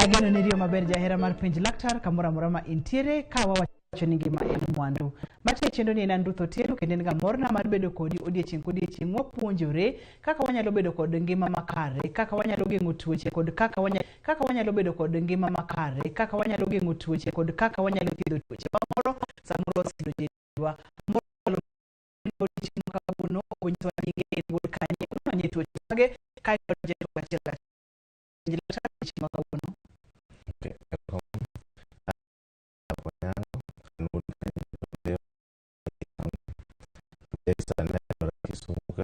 Ageno ni riyo maber jahera mar penj laktar kamoro amora ma intiere ka wawacho ni ngima en mwandu. Matie chenro ni en an Ruth Otieno kendo en ga morna mar bedo kodi odiechieng' kodiechieng' wapuonjore kaka wanyalo bedo kod ngima makare, kaka wanyalo geng'o tuoche kod kaka wanyalo kaka wanyalo bedo kod ngima makare, kaka wanyalo geng'o tuoche kod kaka wanyalo thiedho tuoche ma moro samoro osedonjo e dendwa. Moro odiechieng' ma kawuono onyisowa nyinge en wuod kanye, onwang'e tuoche mage kae wadonjo e twak achiel kachiel. Penj laktar odiechieng' ma kawuono. Okay, erokamano. Onyango, an wuod Kanye, sani nenore Kisumu ka.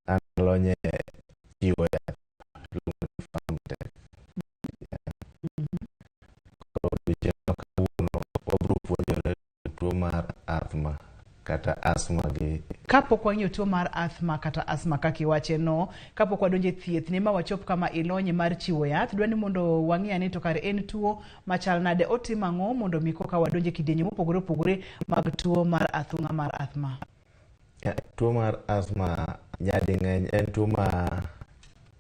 An alony e chiwo yath iluongo ni Farmtech. Koro odiochieng' ma kawuono wabiro puonjore tuo mar asthma kata asthma gi Kapok wang'iyo tuo mar asthma kata asthma kaka iwache no, kapok wadonjo e thieth ne ma wachop kama ilonye mar chiwo yath, dwa ni mondo wang'i ane to kare en tuo machal nade, otimo ang'o mondo mi koka wadonjo e kidienje mopogore opogore mag tuo mar athung'a mar asthma. Tuo mar asthma nyading'eny en tuo ma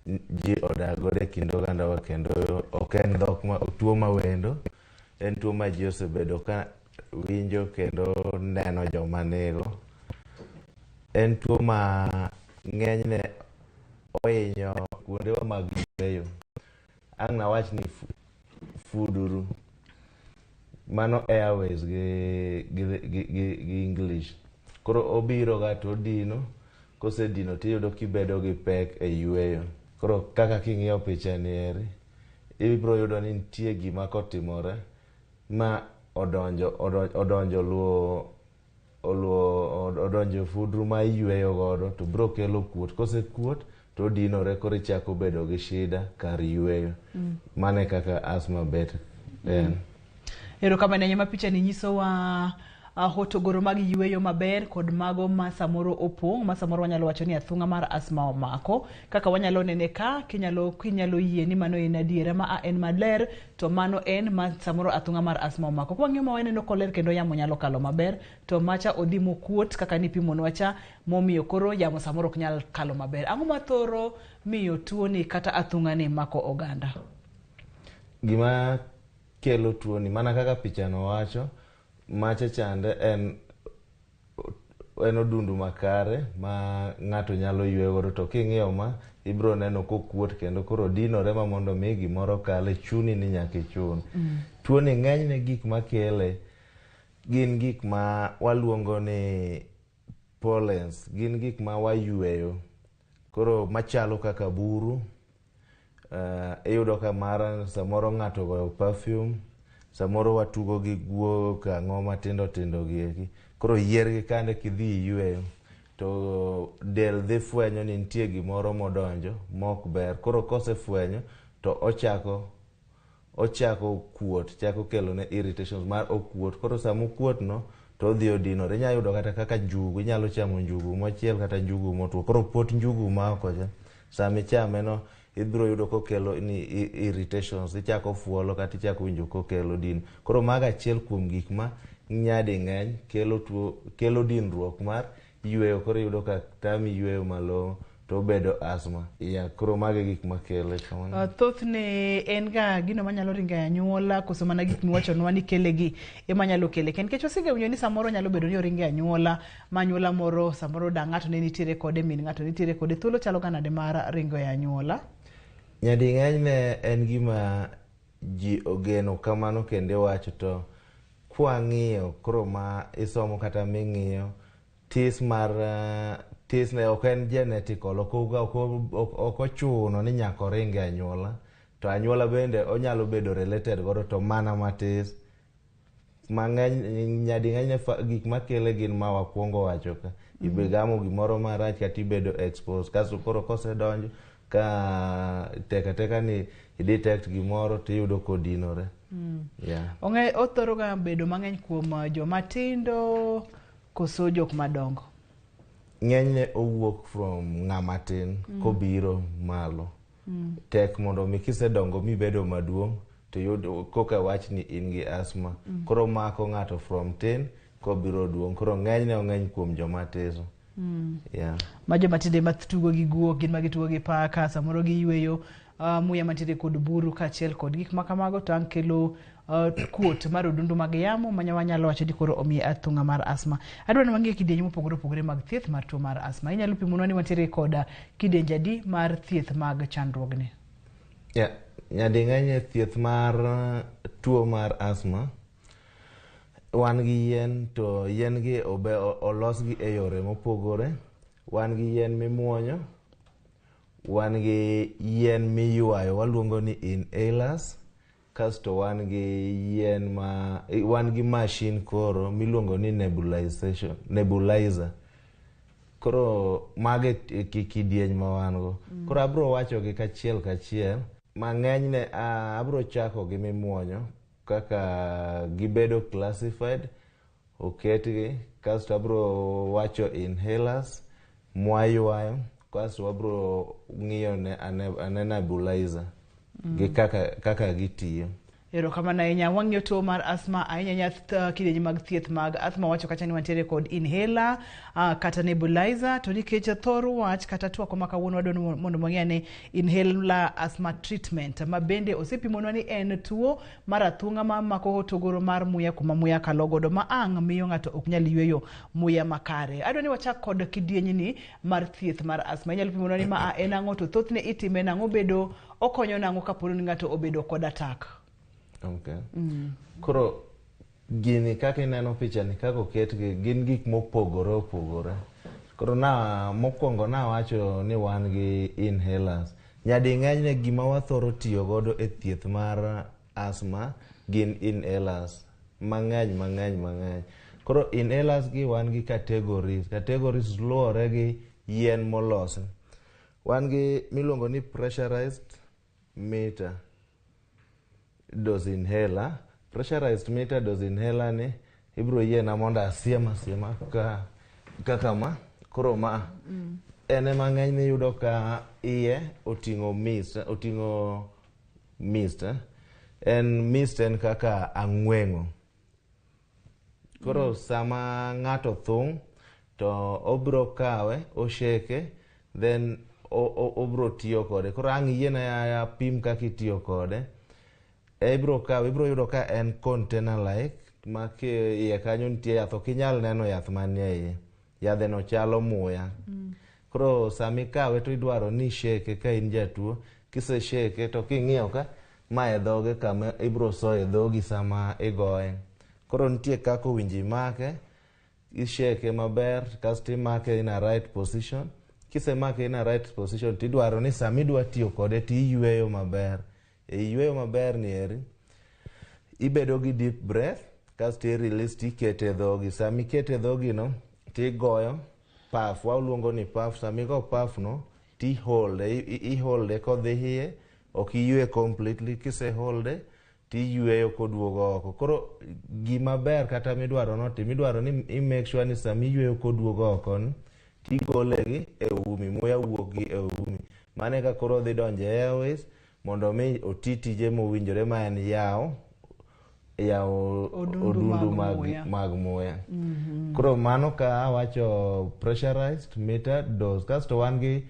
ji odak godo e kind ogandawa kendo ok en dhok ma tuo ma wendo en tuo ma ji osebedo ka winjo kendo neno joma nigo. En tuo ma ng'enyne ohinyo kuondewa mag yweyo. Ang' nawach ni fuduru. Mano airways gi English. Koro obiro ga to odino, kosedino tiyudo kibedo gi pek e yweyo. Koro kaka king'iyo picha ni eri, ibiro yudo ni nitie gima kotimore ma odonjo odonjo oluwo oluwo odonjo e fudru ma iyweyo godo to biro kelo kuot. Kosekuot to odinore koro ichako bedo gi shida kar yweyo. Mano e kaka asthma bet en. Erokamano ahinya ma picha ni nyisowa hotogoro mag yweyo maber kod mago ma samoro opong' ma samoro wanyalo wacho ni athung'a mar asthma omako. Kaka wanyalo nene ka kinyalo kinyalo yie ni mano en adiera ma a en maler to mano en ma samoro athung'a mar asthma omako. Kwang'iyo ma waneno koler kendo yamo nyalo kalo maber to macha odhi mokuot kaka nipimonwa cha momiyo koro yamo samoro ok nyal kalo maber. Ang'o ma thoro miyo tuoni kata athung'a ni mako oganda? Gima kelo tuoni mana kaka pichano wacho, macha chande en en odundu makare ma ng'ato nyalo yweyo godo to king'iyo ma ibiro neno kokuot kendo koro dinore ma mondo mi gimoro kale chuni ni nyaka ichun. Tuoni ng'enyne gik makele gin gik ma waluongo ni pollens, gin gik ma wayweyo. Koro machalo kaka buru, iyudo ka mara samoro ng'ato ogoyo perfume, samoro watugo gi guok ang'o matindo tindo gi eki. Koro yiergi kande kidhi iyweyo to del dhi fwenyo ni nitie gimoro modonjo mok ber. Koro kosefwenyo to ochako ochako kuot, chako kelone irritations mar okuot. Koro sama okuot no to odhi odinore. Inyalo yudo kata kaka njugu, inyalo chamo njugu mochiel kata njugu motwo. Koro pot njugu ma oko cha, sama ichame no ibiro yudo kokelo ni irritations, ichako fuolo kata ichako winjo kokelo din. Koro mago achiel kuom gik ma nyading'eny kelo tuo, kelo dinruok mar yweyo. Koro iyudo ka tami yweyo malong'o to obedo asthma. Yeah, koro mago e gik makele kamano. Thothne en ga gino manyalo ringo e anyuola koso mana gik miwachonwa ni kele gi ema nyalo kele kendo nikech wasega winjo ni samoro nyalo bedo ni oringo e anyuola ma anyuola moro samoro da ng'ato ne nitiere kode min ng'ato nitiere kode thuolo chalo ga nade mar ringo e anyuola? Nyading'eny en gima ji ogeno kamano kendo iwacho to kwang'iyo koro ma isomo kata ming'iyo tis mar tis ne ok en genetical, ok ochuno ni nyaka oring e anyuola to anyuola bende onyalo bedo related godo to mana matis. Mang'eny nyading'eny gik makele gin ma wakwongo wacho ka. Ibegamo gimoro marach kata ibedo exposed kasto koro kosedonjo ka tek ateka ni i detect gimoro tiyudo kodinore. Yeah. Ong'e othoro ga bedo mang'eny kuom joma tindo koso jok madongo? Ng'enyne owuok from ng'ama tin kobiro malo. Tek mondo mi kisedongo mibedo maduong' to yud koka wach ni in gi asthma. Koro mako ng'ato from tin kobiro duong'. Koro ng'enyne ong'eny kuom joma tiso. Yeah. Ma joma tindo ema tugo gi guok, gin ma gitugo gi paka, samoro giyweyo Muya mantiere kod buru kaachiel kod gik ma kamago to ang' kelo kuot mar odundu mag yamo ma wanyalo wacho ni koro omiye athung'a mar asthma. Adwa ni wang'e kidienje mopogore opogore mag thieth mar tuo mar asthma. Inyalo pimonwa ni wantiere kod kidienje adi mar thieth mag chandruogni? Yeah, nyading'eny e thieth mar tuo mar asthma wan gi yien to yien gi obe olosgi e yore mopogore. Wan gi yien mimuonyo, wan gi yien miywayo waluongo ni inhalers, kasto wan gi yien ma wan gi machine koro miluongo ni nebulization nebulizer. Koro mago e kidieny ma wan go. Koro abro wacho gi kachiel kachiel. Mang'enyne abro chako gi mimuonyo kaka gibedo classified oketgi kasto abro wacho inhalers mwaywayo kasto wabro ng'iyo ne ane nebulizer gi kaka gitiyo. Erokamano ahinya. Wang'iyo tuo mar asthma ahinya ahinya kidienje mag thieth mag asthma wacho kacha ni wantiere kod inhaler kata nebulizer to nikech thor wach kata twak ma kawuono wadwa ni mondo wang'e ane inhaler asthma treatment ma bende osepimonwa ni en tuo mar athung'a ma mako hotogoro mar muya kuma muya kalo godo ma ang' miyo ng'ato ok nyal yweyo muya makare. Adwa ni wachak kod kidienyni mar thieth mar asthma. Inyalo pimonwa ni ma en ang'o to thothne itime nang'o bedo okonyo nang'o kapo ni ng'ato obedo kod attack? Okay. Koro gini kaka ineno pichani kaka oketgi gin gik mopogore opogore. Koro na mokwongo nawacho ni wan gi inhalers. Nyading'enyne gima wathoro tiyo godo e thieth mar asthma gin inhalers mang'eny mang'eny mang'eny. Koro inhalers gi wan gi categories. Categories luwore gi yien molosi. Wan gi miluongo ni pressurized meter dose inhaler. Pressurized meter dose inhaler ni ibiro yiena mondo asiem asiema ka kaka ma koro ma en ema ng'enyne iyudo ka iye oting'o mist oting'o mist En mist en kaka ang'weng'o. Koro sama ng'ato thung' to obiro kawe oshake then obiro tiyo kode. Koro ang' iyiena apim kaka itiyo kode. Ibiro kawe ibiro yudo ka en container like ma iye kanyo nitie yath ok inyal neno yath manie iye. Yadhe no chalo muya. Koro sama ikawe to idwaro ni ishake ka in jatuo. Kise shake to king'iyo ka ma e dhoge kama ibiro soye dhogi sama igoye. Koro nitie kaka owinjo imake, ishake maber kasto imake in a right position. Kisemake in a right position tidwaro ni sama idwa tiyo kode tiyweyo maber. E yweyo maber ni eri, ibedo gi deep breath kasto i release tikete e dhogi. Sama ikete e dhogi no tigoyo puff, waluongo ni puff. Sama igo puff no ti hold i hold kodhi iye, ok iywe completely. Kise hold tiyweyo koduogo oko. Koro gima ber kata midwaro notim, idwaro ni i make sure ni sama iyweyo koduogo oko ni tigole gi e umi, muya wuok gi e umi. Mano eka koro odhi donjo e airways mondo mi oti tije mowinjore ma en yawo Odundu mag mag muya. Koro mano ka awacho pressurized meter dose. Kasto wan gi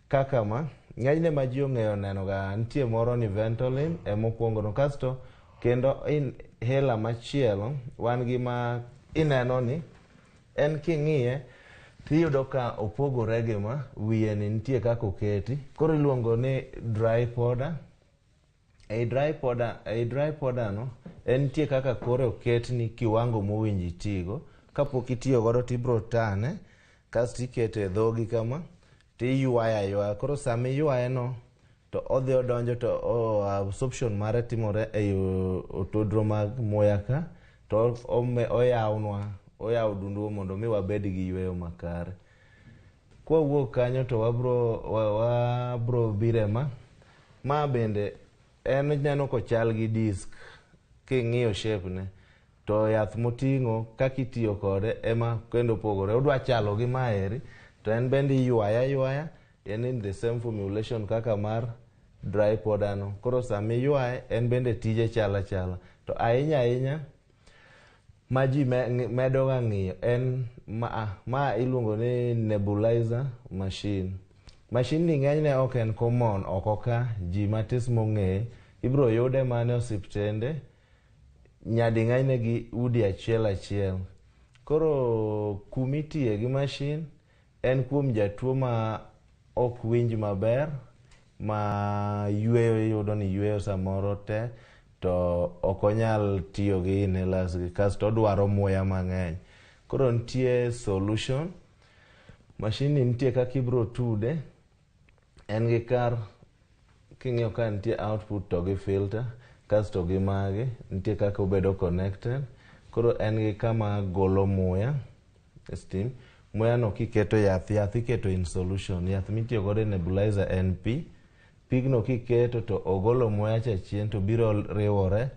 kaka ma ng'enyne ma ji ong'eyo neno ga nitie moro ni Ventolin emokwongo no. Kasto kendo inhaler machielo wan gi ma ineno ni en king'iye tiyudo ka opogore gi ma wiye ni nitie kaka oketi. Koro iluongo ni dry powder. Ei dry powder, ei dry powder no en nitie kaka kore oketni kiwango mowinjo itigo. Kapok itiyo godo tibiro tane kasto ikete e dhogi kama tiywaye aywaya. Koro sama iywaye no to odhi odonjo to absorption mare timore ei otodro mag muya ka to oyawnwa, oyawo odundu mondo mi wabed gi yweyo makare. Kwawuok kanyo to wabro biro e ma. Ma bende en neno kochal gi disk king'iyo shape ne to yath moting'o kaka itiyo kode ema kendo opogore. Odwa chalo gi maeri to en bende iywaye aywaya en in the same formulation kaka mar dry powder no. Koro sama iywaye en bende tije chal achala. To ahinya ahinya ma ji medo ga ng'iyo en ma iluongo ni nebulizer machine. Mashin ni ng'enyne ok en common oko ka, ji matis mong'eye, ibiro yude mana e osiptende, nyading'enyne gi udi achiel achiel. Koro kumitiye gi mashin en kuom jatuo ma ok winj maber, ma yweyo iyudo ni yweyo samoro te to ok onyal tiyo gi inhalers gi kasto odwaro muya mang'eny. Koro nitie solution. Mashin ni nitie kaka ibiro tude, en gi kar king'iyo ka nitie output to gi filter, kasto gi magi nitie kaka obedo connected. Koro en gi kama golo muya, steam. Muya no kiketo yath, yath iketo in solution. Yath mitiyo godo e nebulizer en pi. Pigno kiketo to ogolo muya cha chien to biro riwore.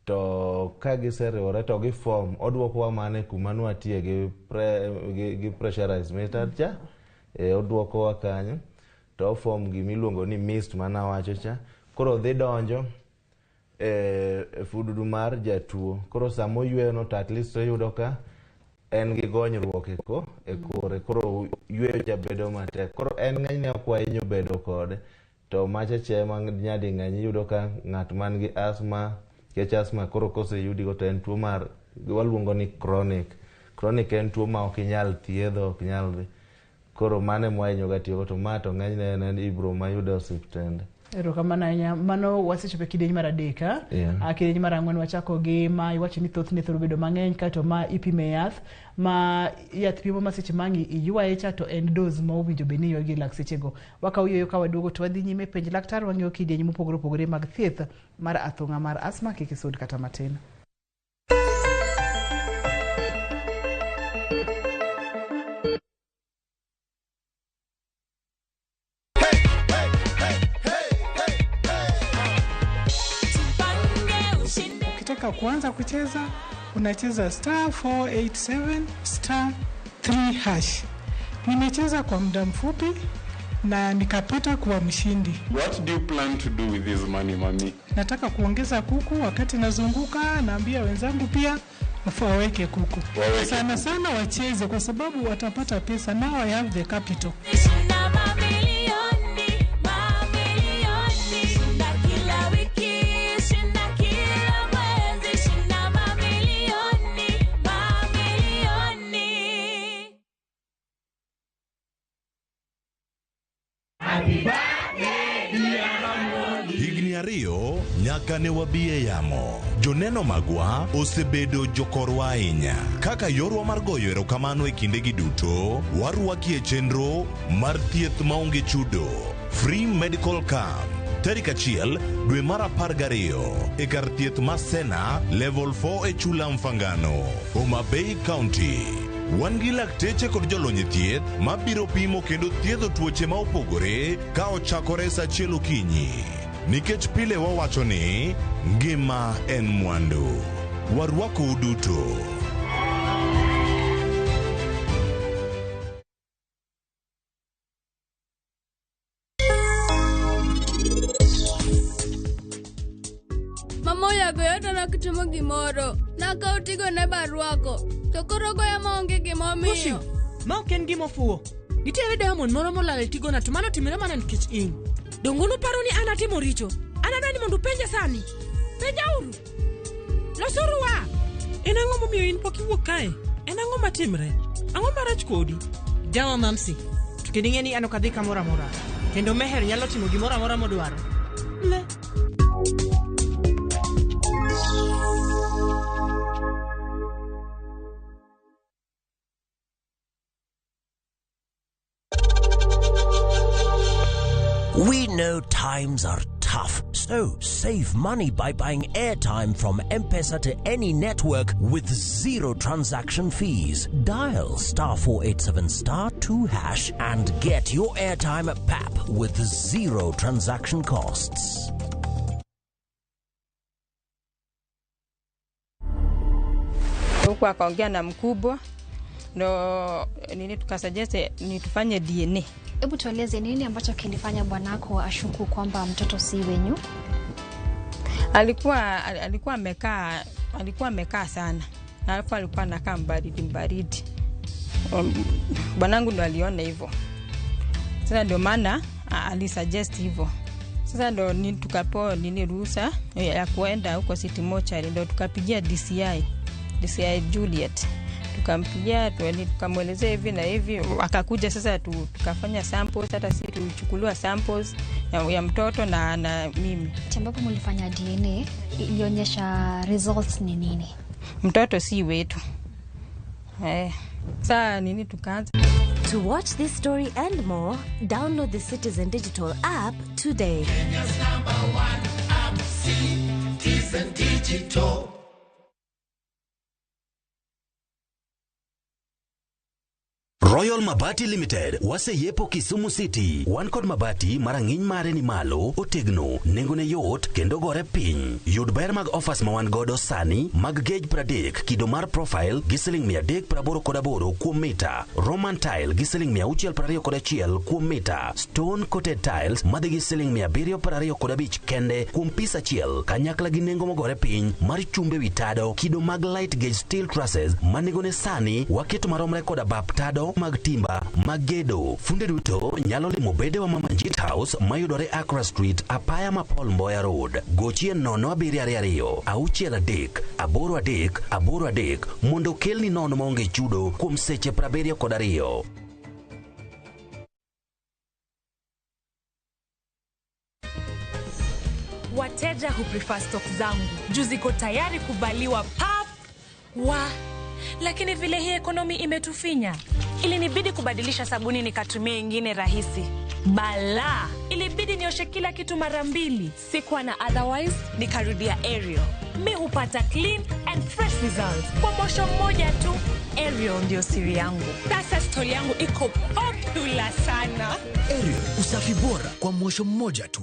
To ka giseriwore to gi form, oduokowa mana e kuma nwatie gi pressurized meter cha. Oduokowa kanyo. To oform gimiluongo ni mist manawacho cha. Koro dhi donjo e fududu mar jatuo. Koro sama oyweyo no to at least oyudo ka en gi gonyruok e kore. Koro yweyo cha bedo matek. Koro en ng'enyne ok wahinyo bedo kode. To macha cha ema nyading'eny iyudo ka ng'at man gi asthma, nikech asthma koro koseyudigo to en tuo mar waluongo ni chronic. Chronic en tuo ma ok inyal thiedho, ok nyal dhi. Koro mano ema wahinyo ga tiyogo, to ma to ng'enyne en ibro mayudo e osiptende. Erokamano ahinya. Mano wasechopo e kidieny mar adek. Yeah. Kidieny mar ang'wen wachako gi ma iwacho ni thothne thoro bedo mang'eny, kaeto ma ipime yath, ma yath pimo ma seche ma ang' iywaye cha to en dose ma owinjo bed ni iywayo gi lak sechego. Wakawo yueyo ka waduogo to wadhi nyime penj laktar, wang'iyo kidieny mopogore opogore mag thieth mar athung'a mar asthma, kik isud kata matin. Ukitaka kuanza kucheza unacheza star 487 star 3 hash. Nimecheza kwa muda mfupi na nikapata kuwa mshindi. What do you plan to do with this money, mami? Nataka kuongeza kuku. Wakati nazunguka naambia wenzangu pia waweke kuku. Waweke Sana kuku. sana wacheze kwa sababu watapata pesa. Now I have the capital. Shinda mamilioni, mamilioni. Shinda kila wiki, shinda kila mwezi. Shinda mamilioni, mamilioni. Higni 2 nyaka ne wabi e yamo. Joneno magwa osebedo jokorwa ahinya. Kaka yorwa mar goyo erokamano e kindegi duto, warwaki e chenro mar thieth maonge chudo. Free Medical Camp. Tarik 1 dwe mar 12 e kar thieth ma Sena Level 4 e Chula Mfangano, Homa Bay County. Wan gi lakteche kod jolony e thieth mabiro pimo kendo thiedho tuoche ma opogore ka ochakore sa 1 okinyi. Nikech pile wawacho ni ngima en mwandu. Warwakou duto. Mama oyago yotona kitimo gimoro. Nakawo tigo ne barwako. To koro goya maonge gimomiyo. Kushi, ma ok en gima ofuwo. Nitiere diamond moro molal e tigona to mano timore mana nikech in. Donge unuparo ni an atimo richo? An adwa ni mondo upenja sani. Penjauru. Losuru wa. En ang'o momiyo in pok iwuok kae? En ang'o matimre? Ang'o marach kodi? Jawa Mamsi, to kendo ing'e ni an ok adhi kamoro amora. Kendo Meher nyalo timo gimoro amora modwaro. Le. We know times are tough, so save money by buying airtime from M-Pesa to any network with 0 transaction fees. Dial star 487 star 2 hash and get your airtime at PAP with 0 transaction costs. Huku akaongea na mkubwa ndo nini tukasuggest ni tufanye DNA. Hebu tueleze nini ambacho kilifanya bwanako ashuku kwamba mtoto si wenyu? Alikuwa amekaa sana. Na alafu alikuwa anakaa mbaridi mbaridi. Bwanangu ndo aliona hivyo. Sasa ndio maana alisuggest hivyo. Sasa ndo ni tukapewa nini ruhusa ya kuenda huko City Mortuary, ndo tukapigia DCI, DCI Juliet, tukampigia tukamwelezea hivi na hivi, akakuja sasa tukafanya samples, hata sisi tulichukuliwa samples ya mtoto na mimi. Ambapo mlifanya DNA ilionyesha results ni nini? Mtoto si wetu. Sasa nini tukaanza. To watch this story and more, download the Citizen Digital app today. Kenya's number one app, Citizen Digital. Royal Mabati Limited waseyepo Kisumu City. Wan kod mabati marang'iny mare ni malo, otegno, nengone yot kendo gore piny. Yud ber mag offers ma wan godo sani mag gauge 30 kido mar profile gi siling 388 kuom mita, Roman tile gi siling 621 kuom mita, stone coated tiles madhi gi siling 725 kende kuom pis achiel, kanyakla gi nengo mogore piny mar chumbe wi tado kido mag light gauge steel trusses ma nengone sani waketo maromre koda bap tado mag timba mag gedo. Funde duto nyalo limo bedewa ma Manjit House mayudore Accra Street, apaya ma Paul Mboya Road. Gochie 0722 63 83 83 mondo kelni nono maonge chudo kuom seche 72. Wateja huprefer stock zangu juu ziko tayari kuvaliwa pap wa, lakini vile hii ekonomi imetufinya, ilinibidi kubadilisha sabuni nikatumia ingine rahisi. Bala, ilibidi nioshe kila kitu mara mbili. Sikuwa na otherwise, nikarudia Ariel. Mi hupata clean and fresh results kwa mosho mmoja tu. Ariel ndio siri yangu. Sasa story yangu iko popular sana. Ariel, usafi bora kwa mosho mmoja tu.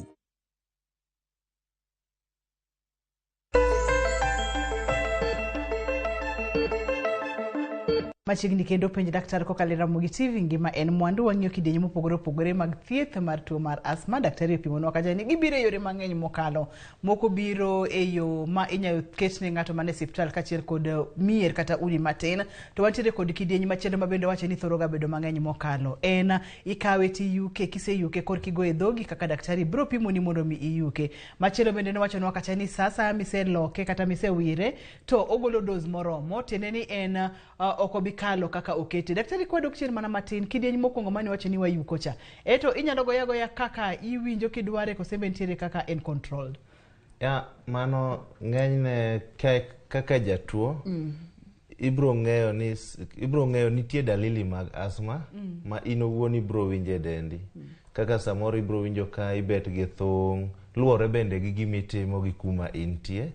Machiegni kendo penj daktar kokalo e Ramogi TV ngima en mwandu. Wang'iyo kidienje mopogore opogore mag thieth mar tuo mar asthma. Daktari opimonwa kacha ni gibiro e yore mang'eny mokalo. Moko biro e yo ma inyalo ketne ng'ato man e osiptal kaachiel kod mier kata udi matin. To wantiere kod kidieny machielo ma bende wacho ni thoro ga bedo mang'eny mokalo. En ikawe tiyuke, kiseyuke korka igoye e dhogi kaka daktari biro pimoni mondo mi iyuke. Machielo bende nowachonwa kacha ni sasa miseloke kata misewire to ogolo dose moromo, tiende ni en ok obi kalo kaka okete. Daktari kwadok chien mana matin, kidieny mokwongo mane wacho ni wayuko cha, eto inyalo goya goya kaka iwinjo kidware kose be nitiere kaka en controlled? Ya, mano ng'enyne kaka jatuo ibro ng'eyo ni ibro ng'eyo nitie dalili mag asthma ma in owuon ibro winjo e dendi. Kaka samoro ibro winjo ka ibet gi thung', luwore bende gi gimitimo gi kuma intie.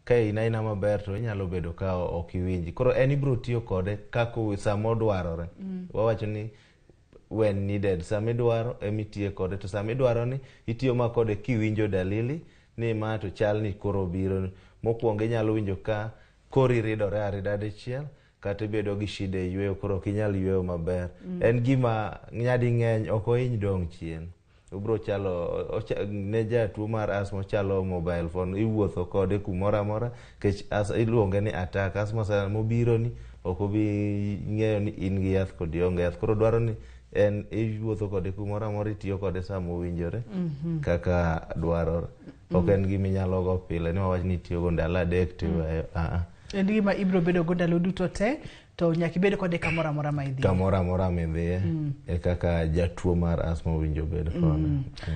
Ka in aina maber to inyalo bedo ka ok iwinji. Koro en ibro tiyo kode kaka sama odwarore. Wawacho ni when needed, sama idwaro emitiye kode, to sama idwaro ni itiyo ma kode kiwinjo dalili ni ma to chal ni koro biro. Mokwongo inyalo winjo ka kori ridore arida dichiel, kata ibedo gi shida e yweyo, koro ok inyal yweyo maber. En gima nyading'eny ok ohiny dong' chien. Obro chalo ne jatuo mar asthma ochalo mobile phone, iwuotho kode kumoro amora kech iluonge ni attack. Asthma sama mobiro ni ok obi ng'eyo ni in gi yath kod ionge yath. Koro dwaro ni en iwuotho kode kumoro amora, itiyo kode sama owinjore kaka dwarore. Ok en gima inyalo go pile ni wawach ni itiyo go ndalo 3 tiweyo. En gima ibro bedo go ndalo duto te, to nyaka ibed kode kamoro amora ma idhiye. Kamoro amora midhiye e kaka jatuo mar asthma owinjo bed kode.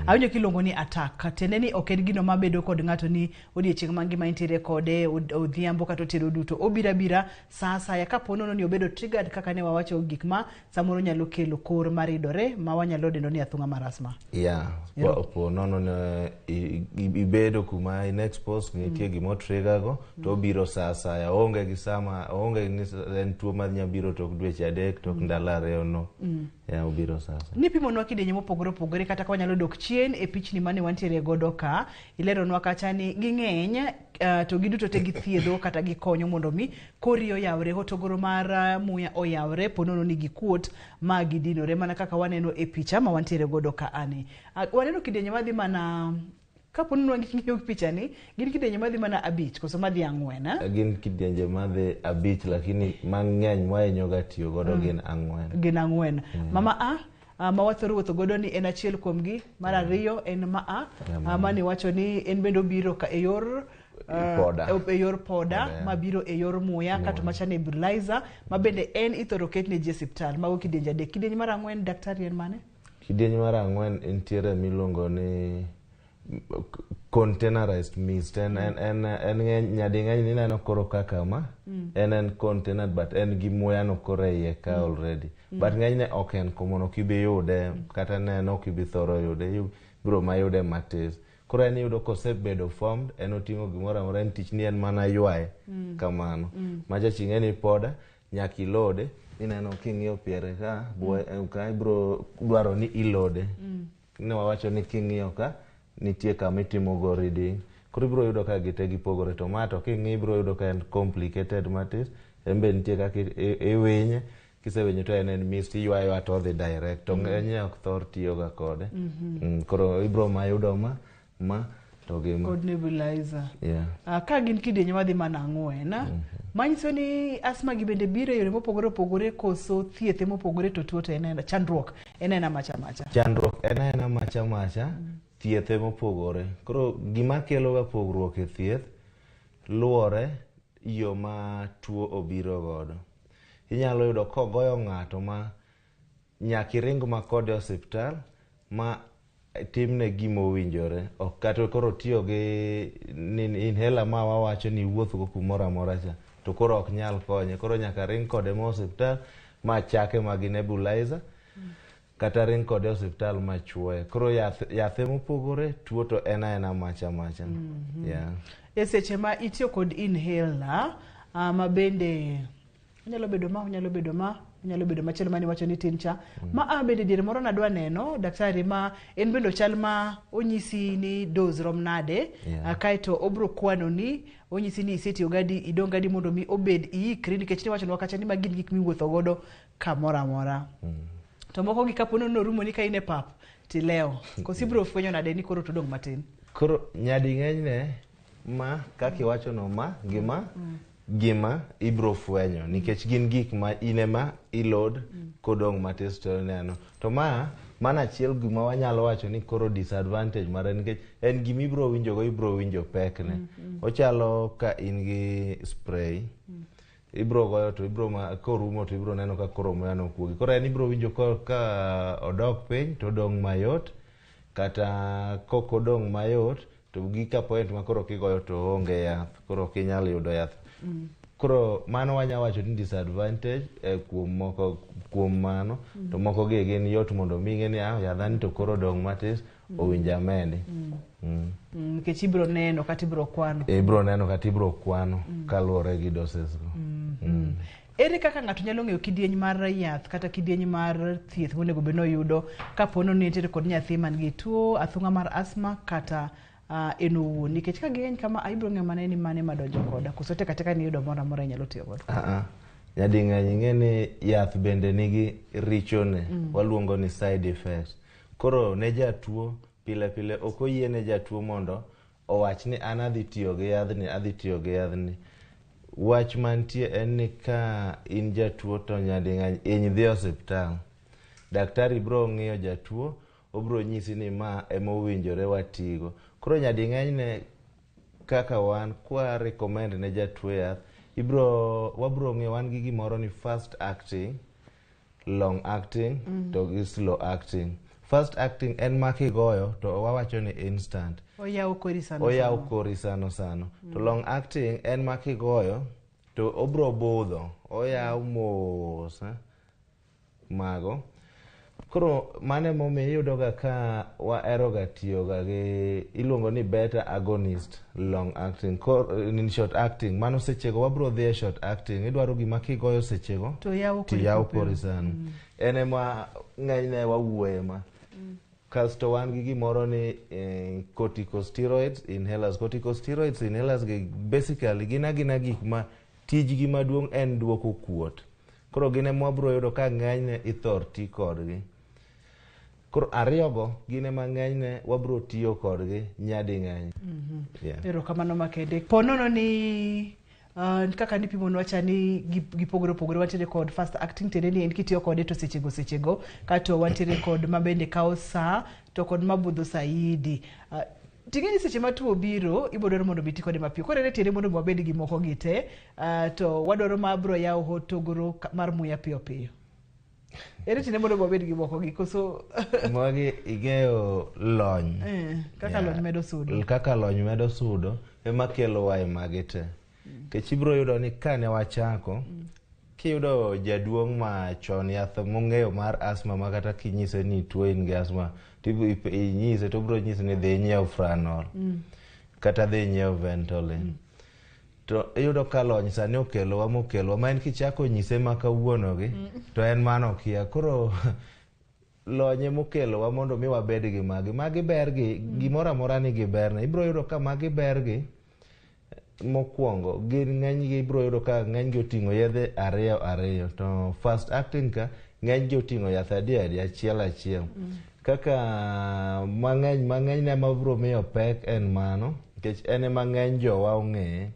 Awinjo kiluongo ni attack, tiende ni ok en gino mabedo kod ng'ato ni odiechieng' mangima intiere kode odhiambo kata otieno duto. Obiro abira sa asaya kapo nono ni obedo triggered kaka ne wawacho gik ma samoro nyalo kelo kor maridore ma wanyalo dendo ni athung'a mar asthma. Yeah, po nono ne ibedo kuma in exposed, nitie gima otrigger go to obiro sa asaya. Oonge gi sama, oonge ni en tuo ma nyalo biro tok dweche 3, tok ndalo 2 no. Ya obiro sasa. Nipimonwa kidienje mopogore opogore kata ka wanyalo dok chien e pichni mane wantiere godo ka, ileronwa kacha ni ging'eny to giduto te githiedho kata gikonyo mondo mi kori oyawre, hotogoro mar muya oyawre ponono ni gikuot ma gidinore mana kaka waneno e picha ma wantiere godo ka ani. Waneno kidienje madhi mana kapo ni wang'iyo picha ni, gin kidienje madhi mana 5 koso madhi 4? Gin kidienje madhi 5 lakini mang'eny mwahinyo ga tiyo godo gin 4. Gin 4. Mama A, Ma wathoro wuotho godo ni en achiel kuomgi. Mar ariyo en ma a mane wacho ni en bende obiro ka e yor Poda. E yor poda Poda, mabiro e yor muya kato macha nebulizer ma bende en ithoro ketne ji e osiptal. Mago kidienje adek. Kidieny mar ang'wen daktari en mane? Kidieny mar ang'wen nitiere miluongo ni containerized mist. En ng'eny nyading'eny ineno koro kaka ma en container but en gi muya no koro e iye ka already. But ng'enyne ok en common, ok ibi yude kata neno ok ibi thoro yude, ibiro mayude matis. Koro en iyudo kosebedo formed, en oting'o gimoro amora, en tich ni en mana ywaye kamano. Macha ching'e ni poda nyaka ilode, ineno king'iyo piere ka buoye ka ibiro dwaro ni ilode. Ne wawacho ni king'iyo ka nitie kama itimo go reading. Koro ibiro yudo ka gite gipogore to ma to king'iyo ibiro yudo ka en complicated matis. En be nitie kaka iwinye, kisewinye to en mist iywaye ywa to odhi direct. To ng'enyne ok thor tiyo ga kode. Koro ibiro mayudo ma to gi ma. Kod nebulizer. Yeah. Ka gin kidienje madhi mana ang'wen, manyiso ni asthma gi bende biro e yore mopogore opogore koso thiethe mopogore to tuo to en aena chandruok en aena macha macha. Chandruok en aena macha macha, thiethe mopogore. Koro gima kelo ga pogruok e thieth luwore yo ma tuo obiro godo. Inyalo yudo kogoyo ng'ato ma nyaka iring ma kode e osiptal ma timne gima owinjore. Ok kata koro tiyo gi inhaler ma wawacho ni iwuoth go kumoro amora cha to koro ok nyal konye. Koro nyaka ring kode ma osiptal ma chake ma gi nebulizer kata ring kode e osiptal ma chuoye. Koro yathe mopogore, tuo to en aena macha macha. Yeah. E seche ma itiyo kod inhaler ma bende onyalo bedo ma onyalo bedo ma onyalo bedo machielo mane iwacho ni tin cha ma a bende diere moro nadwa neno daktari ma en bende ochal ma onyisi ni dose rom nade. Kaeto obro kwano ni onyisi ni isetiyo gadi idong' gadi mondo mi obed iikri nikech niwachonwa kacha ni magi gin gik miwuotho godo kamoro amora. To moko gi kapo ni norumo ni ka in e pap tilewo koso ibro fwenyo nade ni koro to odong' matin. Koro nyading'enyne ma kaka iwacho no ma gi ma gima ibro fwenyo nikech gin gik ma in ema ilod kodong' matis to ineno. To ma mano achiel gima wanyalo wacho ni koro disadvantage mare nikech en gima ibro winjo go ibro winjo pekne. Ochalo ka in gi spray ibro goyo to ibro ma korumo to ibro neno ka koro muya no kuogi. Koro en ibro winjo ka odok piny to odong' mayot kata kok odong' mayot to gika point ma koro kigoyo to onge yath koro ok inyal yudo yath. Koro mano wanya wacho ni disadvantage kuom moko kuom mano to moko gi gin yot mondo mi ing'e ni yadhani to koro odong' matis owinjo amedi. Nikech ibro neno kata ibro kwano. Ibro neno kata ibro kwano kaluwore gi doses go. Ere kaka ng'ato nyalo ng'eyo kidieny mar yath kata kidieny mar thieth monego bed ni oyudo kapo ni nitiere kod nyathi man gi tuo athung'a mar asthma kata en owuon nikech ka ging'eny kama ibro ng'eyo mana ni mane madonjo koda koso tek ateka ni iyudo moro amora inyalo tiyo godo. Nyading'eny ing'e ni yath bende nigi richone waluongo ni side effects. Koro ne jatuo pile pile ok oyie ne jatuo mondo owach ni an adhi tiyo gi yadhni adhi tiyo gi yadhni. Wach mantie en ni ka in jatuo to nyading'eny iny dhi osiptal. Daktari biro ng'iyo jatuo obiro nyisi ni ma ema owinjore watigo. Koro nyading'eny kaka wan kwa recommend ne jatuo yath ibro wabro ng'iyo wan gi gimoro ni fast acting, long acting to gi slow acting. Fast acting en ma kigoyo to wawacho ni instant. Oyawo kori sano. Oyawo kori sano sano. To long acting en ma kigoyo to obro budho, oyawo mos mago. Koro mano emomiyo iyudo ga ka wahero ga tiyo ga gi iluongo ni beta agonist long acting in short acting. Mano sechego wabro dhi e short acting. Idwaro gima kigoyo sechego to yawo kori yawo kori sano. En ema ng'enyne wawuoye ma. Kasto wan gi gimoro ni corticosteroids inhalers. Corticosteroids inhalers gi basically gin agina gik ma tijgi maduong' en duoko kuot. Koro gin ema wabro yudo ka ng'enyne ithor ti kodgi. Koro ariyogo gin ema ng'enyne wabro tiyo kodgi nyading'eny. Erokamano makende. Po nono ni Kaka nipimonwa cha ni gipogore opogore, wantiere kod fast acting, tiende ni en kitiyo kode to sechego sechego, kato wantiere kod mabende kawo saa to kod mabudho saidi. Ting'e ni seche ma tuo biro ibiro dwaro mondo mi ti kode mapiyo. Koro ere tiende mondo mi wabed gi moko gi te, to wadwaro ma biro yawo hotogoro mar muya piyo piyo. Ere tiende mondo mi wabed gi moko gi koso? Magi ing'eyo lony. Kaka lony medo sudo. Kaka lony medo sudo ema kelo wa e magi te. Nikech ibiro yudo ni kane wachako, kiyudo jaduong' ma chon yath mong'eyo mar asthma ma kata kinyise ni tuo in gi asthma, to inyise to obiro nyisi ni dhi inyiew Franol. Kata dhi inyiew Ventolin. To iyudo ka lony sani okelowa mokelowa ma en kichako nyise ma kawuono gi, to en mano okia. Koro lony emokelowa mondo mi wabed gi magi. Magi ber gi, gimoro amora nigi berne. Ibiro yudo ka magi ber gi, mokwongo gin ng'enygi ibiro yudo ka ng'enygi oting'o yedhe ariyo ariyo, to fast acting ka ng'enygi oting'o yath adi adi achiel achiel. Kaka mang'eny mang'eny ne mabiro miyo pek en mano, nikech en ema ng'eny jowa ong'eye.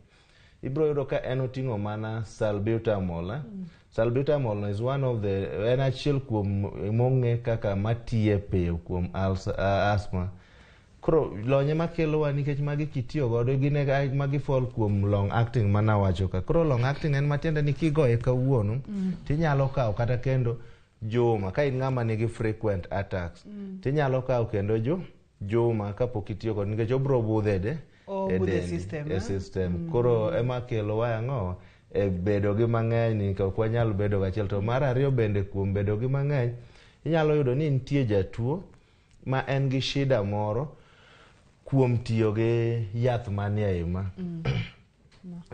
Ibiro yudo ka en oting'o mana salbutamol. Salbutamol is one of the, en achiel kuom mong'e kaka matiye piyo kuom asthma. Koro lony ema kelowa nikech magi kitiyo godo gin e magi fall kuom long acting manawacho ka. Koro long acting en matiende ni kigoye kawuono, tinyalo kawo kata kendo juma ka in ng'ama nigi frequent attacks. Tinyalo kawo kendo juma kapok itiyo kode nikech obiro budho e de Obudho e dendi, system, e eh? system. Koro ema kelowa ang'o e bedo gi mang'eny ni ok wanyal bedo gachiel. To mar ariyo bende kuom bedo gi mang'eny, inyalo yudo ni nitie jatuo ma en gi shida moro kuom tiyo gi yath manie i ma.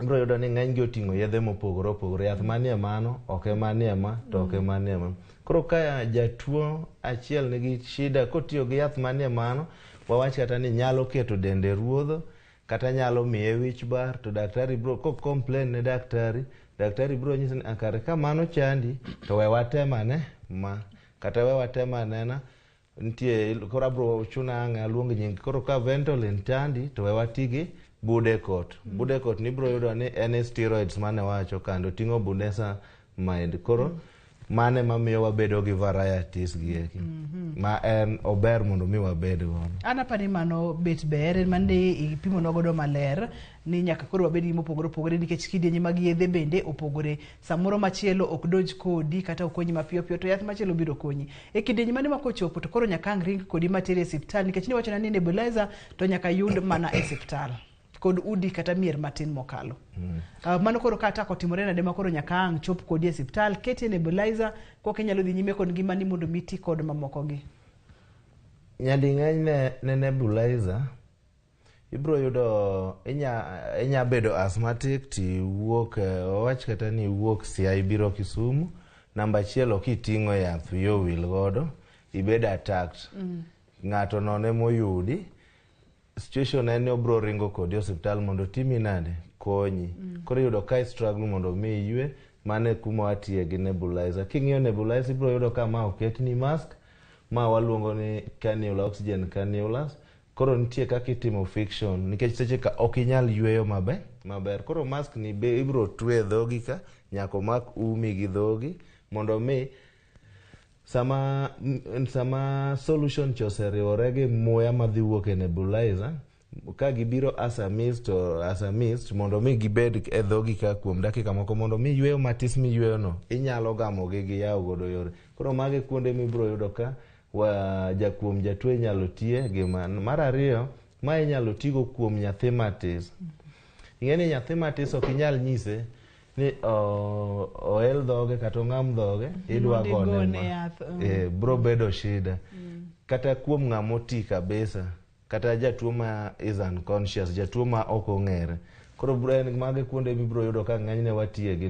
Ibiro yudo ni ng'eny gi oting'o yedhe mopogore opogore. Yath manie mano ok ema nie ma, to ok ema nie ma. Koro ka jatuo achiel nigi shida kotiyo gi yath manie mano, wawach kata ni nyalo keto dende ruodho, kata nyalo miye wich bar, to daktari biro ko complain ne daktari, daktari biro nyise ni kare ka mano chandi to we watem ane ma, kata we watem anena nitie koro abiro chuna ang' aluong nying. Koro ka Ventolin chandi to we wati gi Budecort. Budecort ni ibiro yudo ni en steroids mane wacho kando ting'o budesonide. Koro mano ema miyo wabedo gi varieties gi eki. Ma en ober mondo mi wabed godo. An apani mano bet ber en mane ipimonwa godo maler ni nyaka koro wabed gi mopogore opogore nikech kidienje mag yedhe bende opogore. Samoro machielo ok donj kodi kata ok konyi mapiyo piyo to yath machielo biro konyi. E kidienje mane ma kochopo to koro nyaka ang' ring kodi materi e siptal nikech niwachona ni nebulizer to nyaka yud mana e siptal kod udi kata mier matin mokalo. Mano koro ka attack otimore nade ma koro nyaka ang' chop kodi e siptal, keti e nebulizer koka inyalo dhi nyime kod ngimani mondo mi ti kod mamoko gi. Nyading'eny ne nebulizer ibiro yudo inya bedo asthmatic tiwuok, wawach kata ni iwuok Siaya ibiro Kisumu, namba achiel ok iting'o yath wiyi owil godo, ibedo attacked. Ng'ato nono emoyudi, situation en ni obiro ringo kodi e osiptal mondo otimi nade? Konyi. Koro iyudo ka i struggle mondo mi iywe, mano e kuma watiye gi nebulizer. King'iyo nebulizer ibiro yudo ka ma oketni mask, ma waluongo ni cannula, oxygen cannulas. Koro nitie kaka itimo fiction nikech seche ka ok inyal yweyo maber. Koro mask ni be ibiro twe e dhogi ka nyaka omak umi gi dhogi mondo mi sama solution cha oseriwore gi muya madhi wuok e nebulizer ka gibiro as a mist to as a mist mondo mi gibed e dhogi ka kuom dakika moko mondo mi yweyo matis miyweyo no inyalo gamo gi giyaw godo yore. Koro magi e kuonde mibiro yudo ka wa jakuom jatuo inyalo tiye gi mar ariyo ma inyalo tigo kuom nyathi matis. Ing'e ni nyathi matis ok inyal nyise ni oel dhoge kata ong'am dhoge idwa Mondo gone igone ma. yath, Bro bedo shida. Kata kuom ng'ama oti kabisa, kata jatuo ma is unconscious, jatuo ma ok ong'ere. Koro bro en magi kuonde mibiro yudo ka ng'enyne watiye gi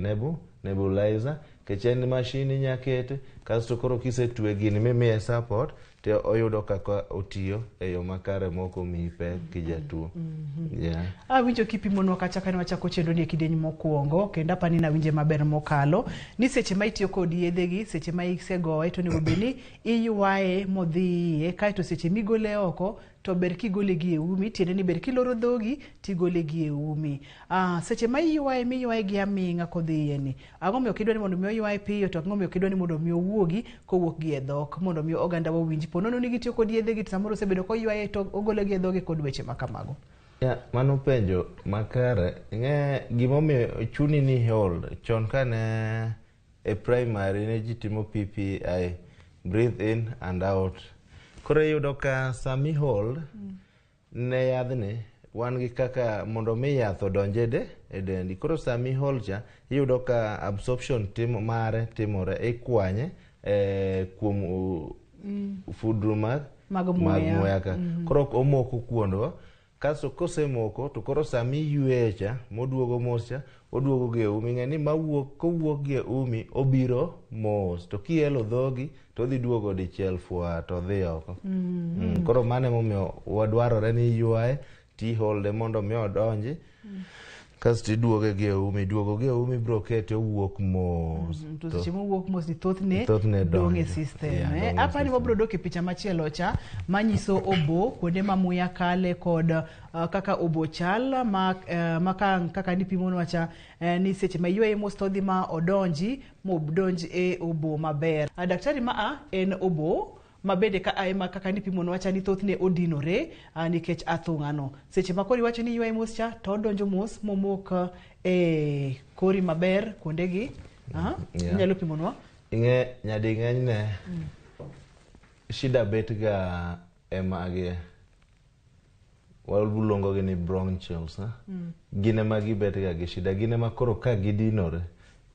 nebulizer, nikech en machine inya kete, kasto koro kisetwe gini mimiye support, to oyudo kaka otiyo e yo makare mok omiyi pek ki jatuo. Yeah. Awinjo kipimonwa kacha kane wachako chenro ni e kidieny mokwongo kendo apani nawinje maber mokalo ni seche ma itiyo kod yedhegi seche ma isegoye to onego bed ni iywaye modhi iye kaeto seche migole oko to ber kigole gi e umi, tiende ni ber kiloro dhogi tigole gi e umi. Seche ma iywaye miywaye gi aming'a kodhi iye ni, ang'o omiyo ok idwa ni mondo mi oywaye piyo to ang'o omiyo ok idwa ni mondo mi owuogi kowuok gi e dhok mondo mi oganda wawinj po nono ni gitiyo kod yedhe gi to samoro osebedo koywaye to ogole gi e dhoge kod weche ma kamago. Ya, mano penjo makare. Ing'e gimomiyo chuni ni hold. Chon kane e primary ne ji timo PPI, breathe in and out. Koro iyudo ka sami hold ne yadhni wan gi kaka mondo mi yath odonj e de e dendi. Koro sami hold cha iyudo ka absorption timo mare timore ikwanye kuom fudru mag Mag muya. Muya ka. Koro omoko kuondwa kasto kosemoko to koro sami iyueye cha moduogo mos cha oduogo gi e umi ng'e ni mawuok kowuok gi e umi obiro mos to kielo dhogi to odhi duogo dichiel fwa to odhi oko. Koro mano emomiyo wadwarore ni iywaye tiholde mondo mi odonji kasto iduoge gi e umi duogo gi e umi biro kete owuok mos. To seche mowuok mos ni thothne Thothne dong' e donjo. system. Yeah, dong' e Apani system. wabiro dok e picha machielo cha manyiso obo kuonde ma muya kale kod kaka obo chal ma, ma ka, kaka nipimonwa cha ni seche ma iywaye mos to odhi ma odonji modonj e obo maber. Daktari ma a en obo mabende ka ae ma kaka nipimonwa cha ni thothne odinore nikech athung'ano. Seche ma koro iwacho ni iywaye mos cha to odonjo mos momok e kori maber kuondegi. Yeah. Inyalo pimonwa? Ing'e nyading'eny shida bet ga e magi waluongo gi ni bronchioles eh? Gin ema gibet ga gi shida gin ema koro ka gidinore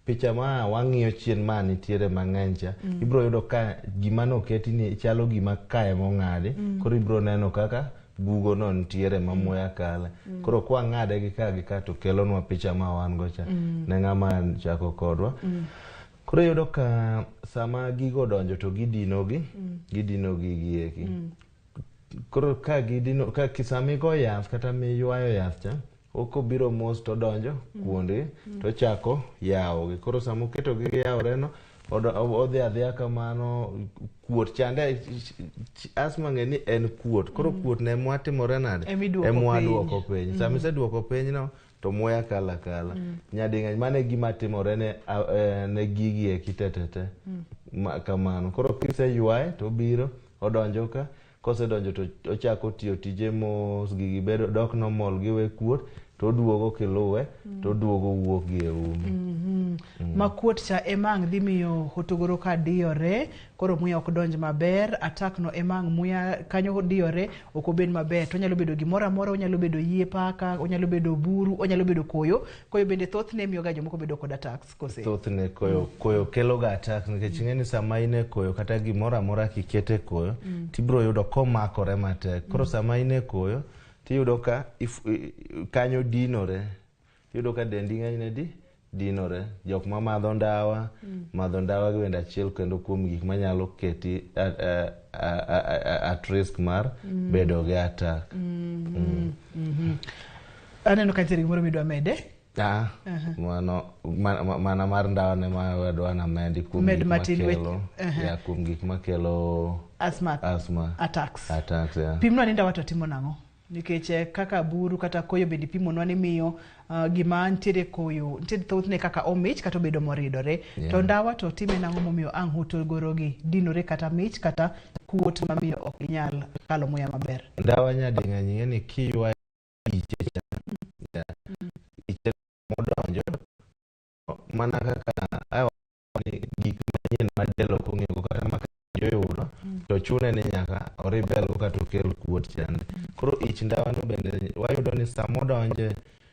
picha ma wang'iyo chien ma nitiere mang'eny cha ibiro yudo ka gima noketi ni chalo gima kae mong'adi koro ibiro neno kaka bugo no nitiere ma muya kale koro kwang'ade gi ka gi ka to kelonwa picha ma wan go cha ne ng'ama chako kodwa koro iyudo ka sama gigo odonjo to gidinogi gidino gigi eki koro ka gidino ka sama igo yath kata miywayo yath cha okobiro mos to odonjo kuondgi tochako yawogi koro sama oketo gi giyawore no odhi adhiya kamano kuot chande asthma ng'e ni en kuot koro kuot ne mwatimore nade Emiduoko emwaduoko piny. piny sama iseduoko piny no to muya kalo akala nyading'eny mano e gima timore ne, ne gigi eki tetete kamano koro kiseywaye to obiro odonjo ka kosedonjo to ochako tiyo tije mos gigi bedo dok normal giwe kuot to oduogo kiluwe to oduogo wuok gi e umi. Ma kuot cha ema ang' dhi miyo hotogoro ka diyore koro muya ok donj maber attack no ema ang' muya kanyo diyore ok obed maber to onyalo bedo gimoro amora onyalo bedo yie paka onyalo bedo buru onyalo bedo koyo koyo bende thothne miyo ga jomoko bedo kod attacks kose thothne koyo koyo kelo ga attack nikech ing'e ni sama in e koyo kata gimoro amora kikete koyo tibiro yudo komakore matek koro sama in e koyo tiyudo ka kanyo dinore iyudo ka dendi ng'enyne di dinore jok ma madho ndawa madho ndawa gi bende achiel kendo kuom gik manyalo keti at risk mar bedo gi attack. Aneno ka nitiere gimoro midwa mede. Ah, mano mana mar ndawa ne ma wadwa namedi kuom Med gik matin makelo ya kuom gik makelo asthma asthma attacks. Attacks, yeah. Pimnwa ni ndawa to timo nang'o nikech kaka buru kata koyo bende ipimonwa ni miyo gima nitiere koyo nitiere thothne kaka omich kata obedo moridore to ndawa to time nang'o momiyo ang' hotogorogi dinore kata mich kata kuot mamiyo ok ginyal kalo muya maber. Ndawa nyading'eny ing'e ni kiywayo iche cha yeah, iche modonjo mana kaka awa ni gik manyien ma del ok ong'eyo kata ma oyudo to chune ni nyaka orebel go kata okel kuot chande koro ich ndawa no bende wayudo ni samodonje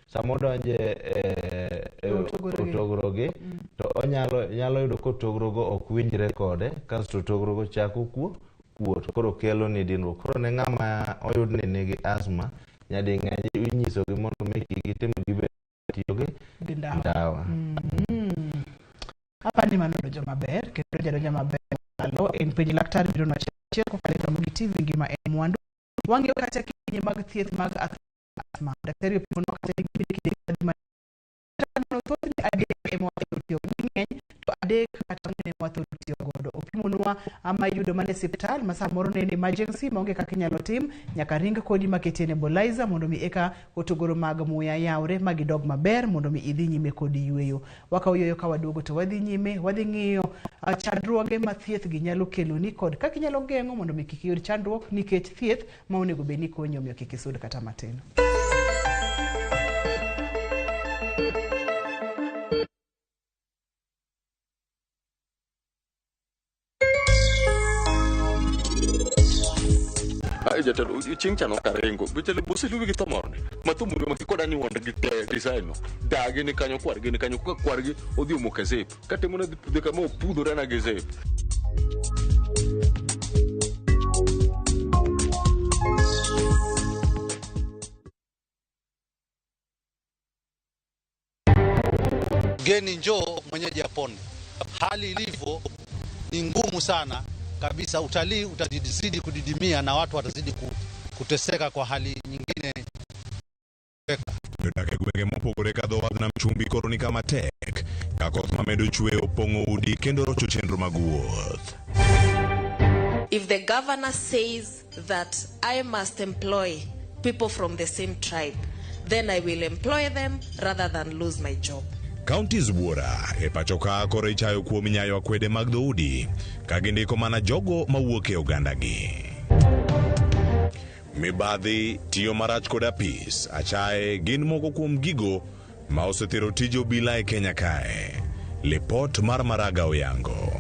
samodonje e Otogorogi. otogorogi to onyalo nyalo yudo kotogorogo ok winjre kode kasto otogorogo chako kuot koro kelo ni dinruok koro ne ng'ama oyud ni nigi asthma nyading'eny inyisogi mondo mi kik gitim gibed tiyo gi Gi ndawa. ndawa. Apani mano donjo maber kendo jadonjo maber malo en penj laktar biro nwacho achiel kokalo e Ramogi TV ngima en mwandu wang'iyo kata kidienje mag thieth mag asthma daktari opimonwa kata gibed kidienje madhi ma thothne adek ema wathoro tiyo ng'eny to adek kata ang'wen ema wathoro tiyo godo opimonwa nwa ama iyudo mana e siptal ma samoro ne en emergency maonge kaka inyalo tim, nyaka ring kodi maketie nebulizer mondo mi eka hotogoro mag muya yawre ma gidog maber mondo mi idhi nyime kod yweyo. Wakawo yweyo ka waduogo to wadhi nyime, wadhi ng'iyo chandruoge ma thieth gi nyalo keloni kod kaka inyalo geng'o mondo mi kik iyud chandruok nikech thieth ma onego bed ni konyi omiyo kik isud kata matin. Ai jatelo chieng' cha nokaringo jatelo boseluwi gi tho moro ni ma tho moro ma kikoda ni wond gi te design no dagi ni kanyo kwargi ni kanyo ka kwargi odhi omoko e zip katemo ne dhi pudhe kama opudhore na gi zip. Mgeni njoo, mwenyeji apone. Hali ilivyo ni ngumu sana kabisa, utalii utazidi kudidimia na watu watazidi kuteseka kwa hali nyingine. Jodak e gwenge mopogore ka dho wadh nam chumbi koro ni kama tek ka koth mamedo chwe opong'o udi kendo rocho chenro mag wuoth. If the governor says that I must employ people from the same tribe, then I will employ them rather than lose my job. Counties buora e pacho ka koro ichayo kuom nyayo akwede mag dhoudi ka gindiko mana jogo mawuok e ogandagi. Mibadhi, tiyo marach kod apis, achaye gin moko kuom gigo ma osethiro tij obila e Kenya kae. Lipot mar Maraga Oyango.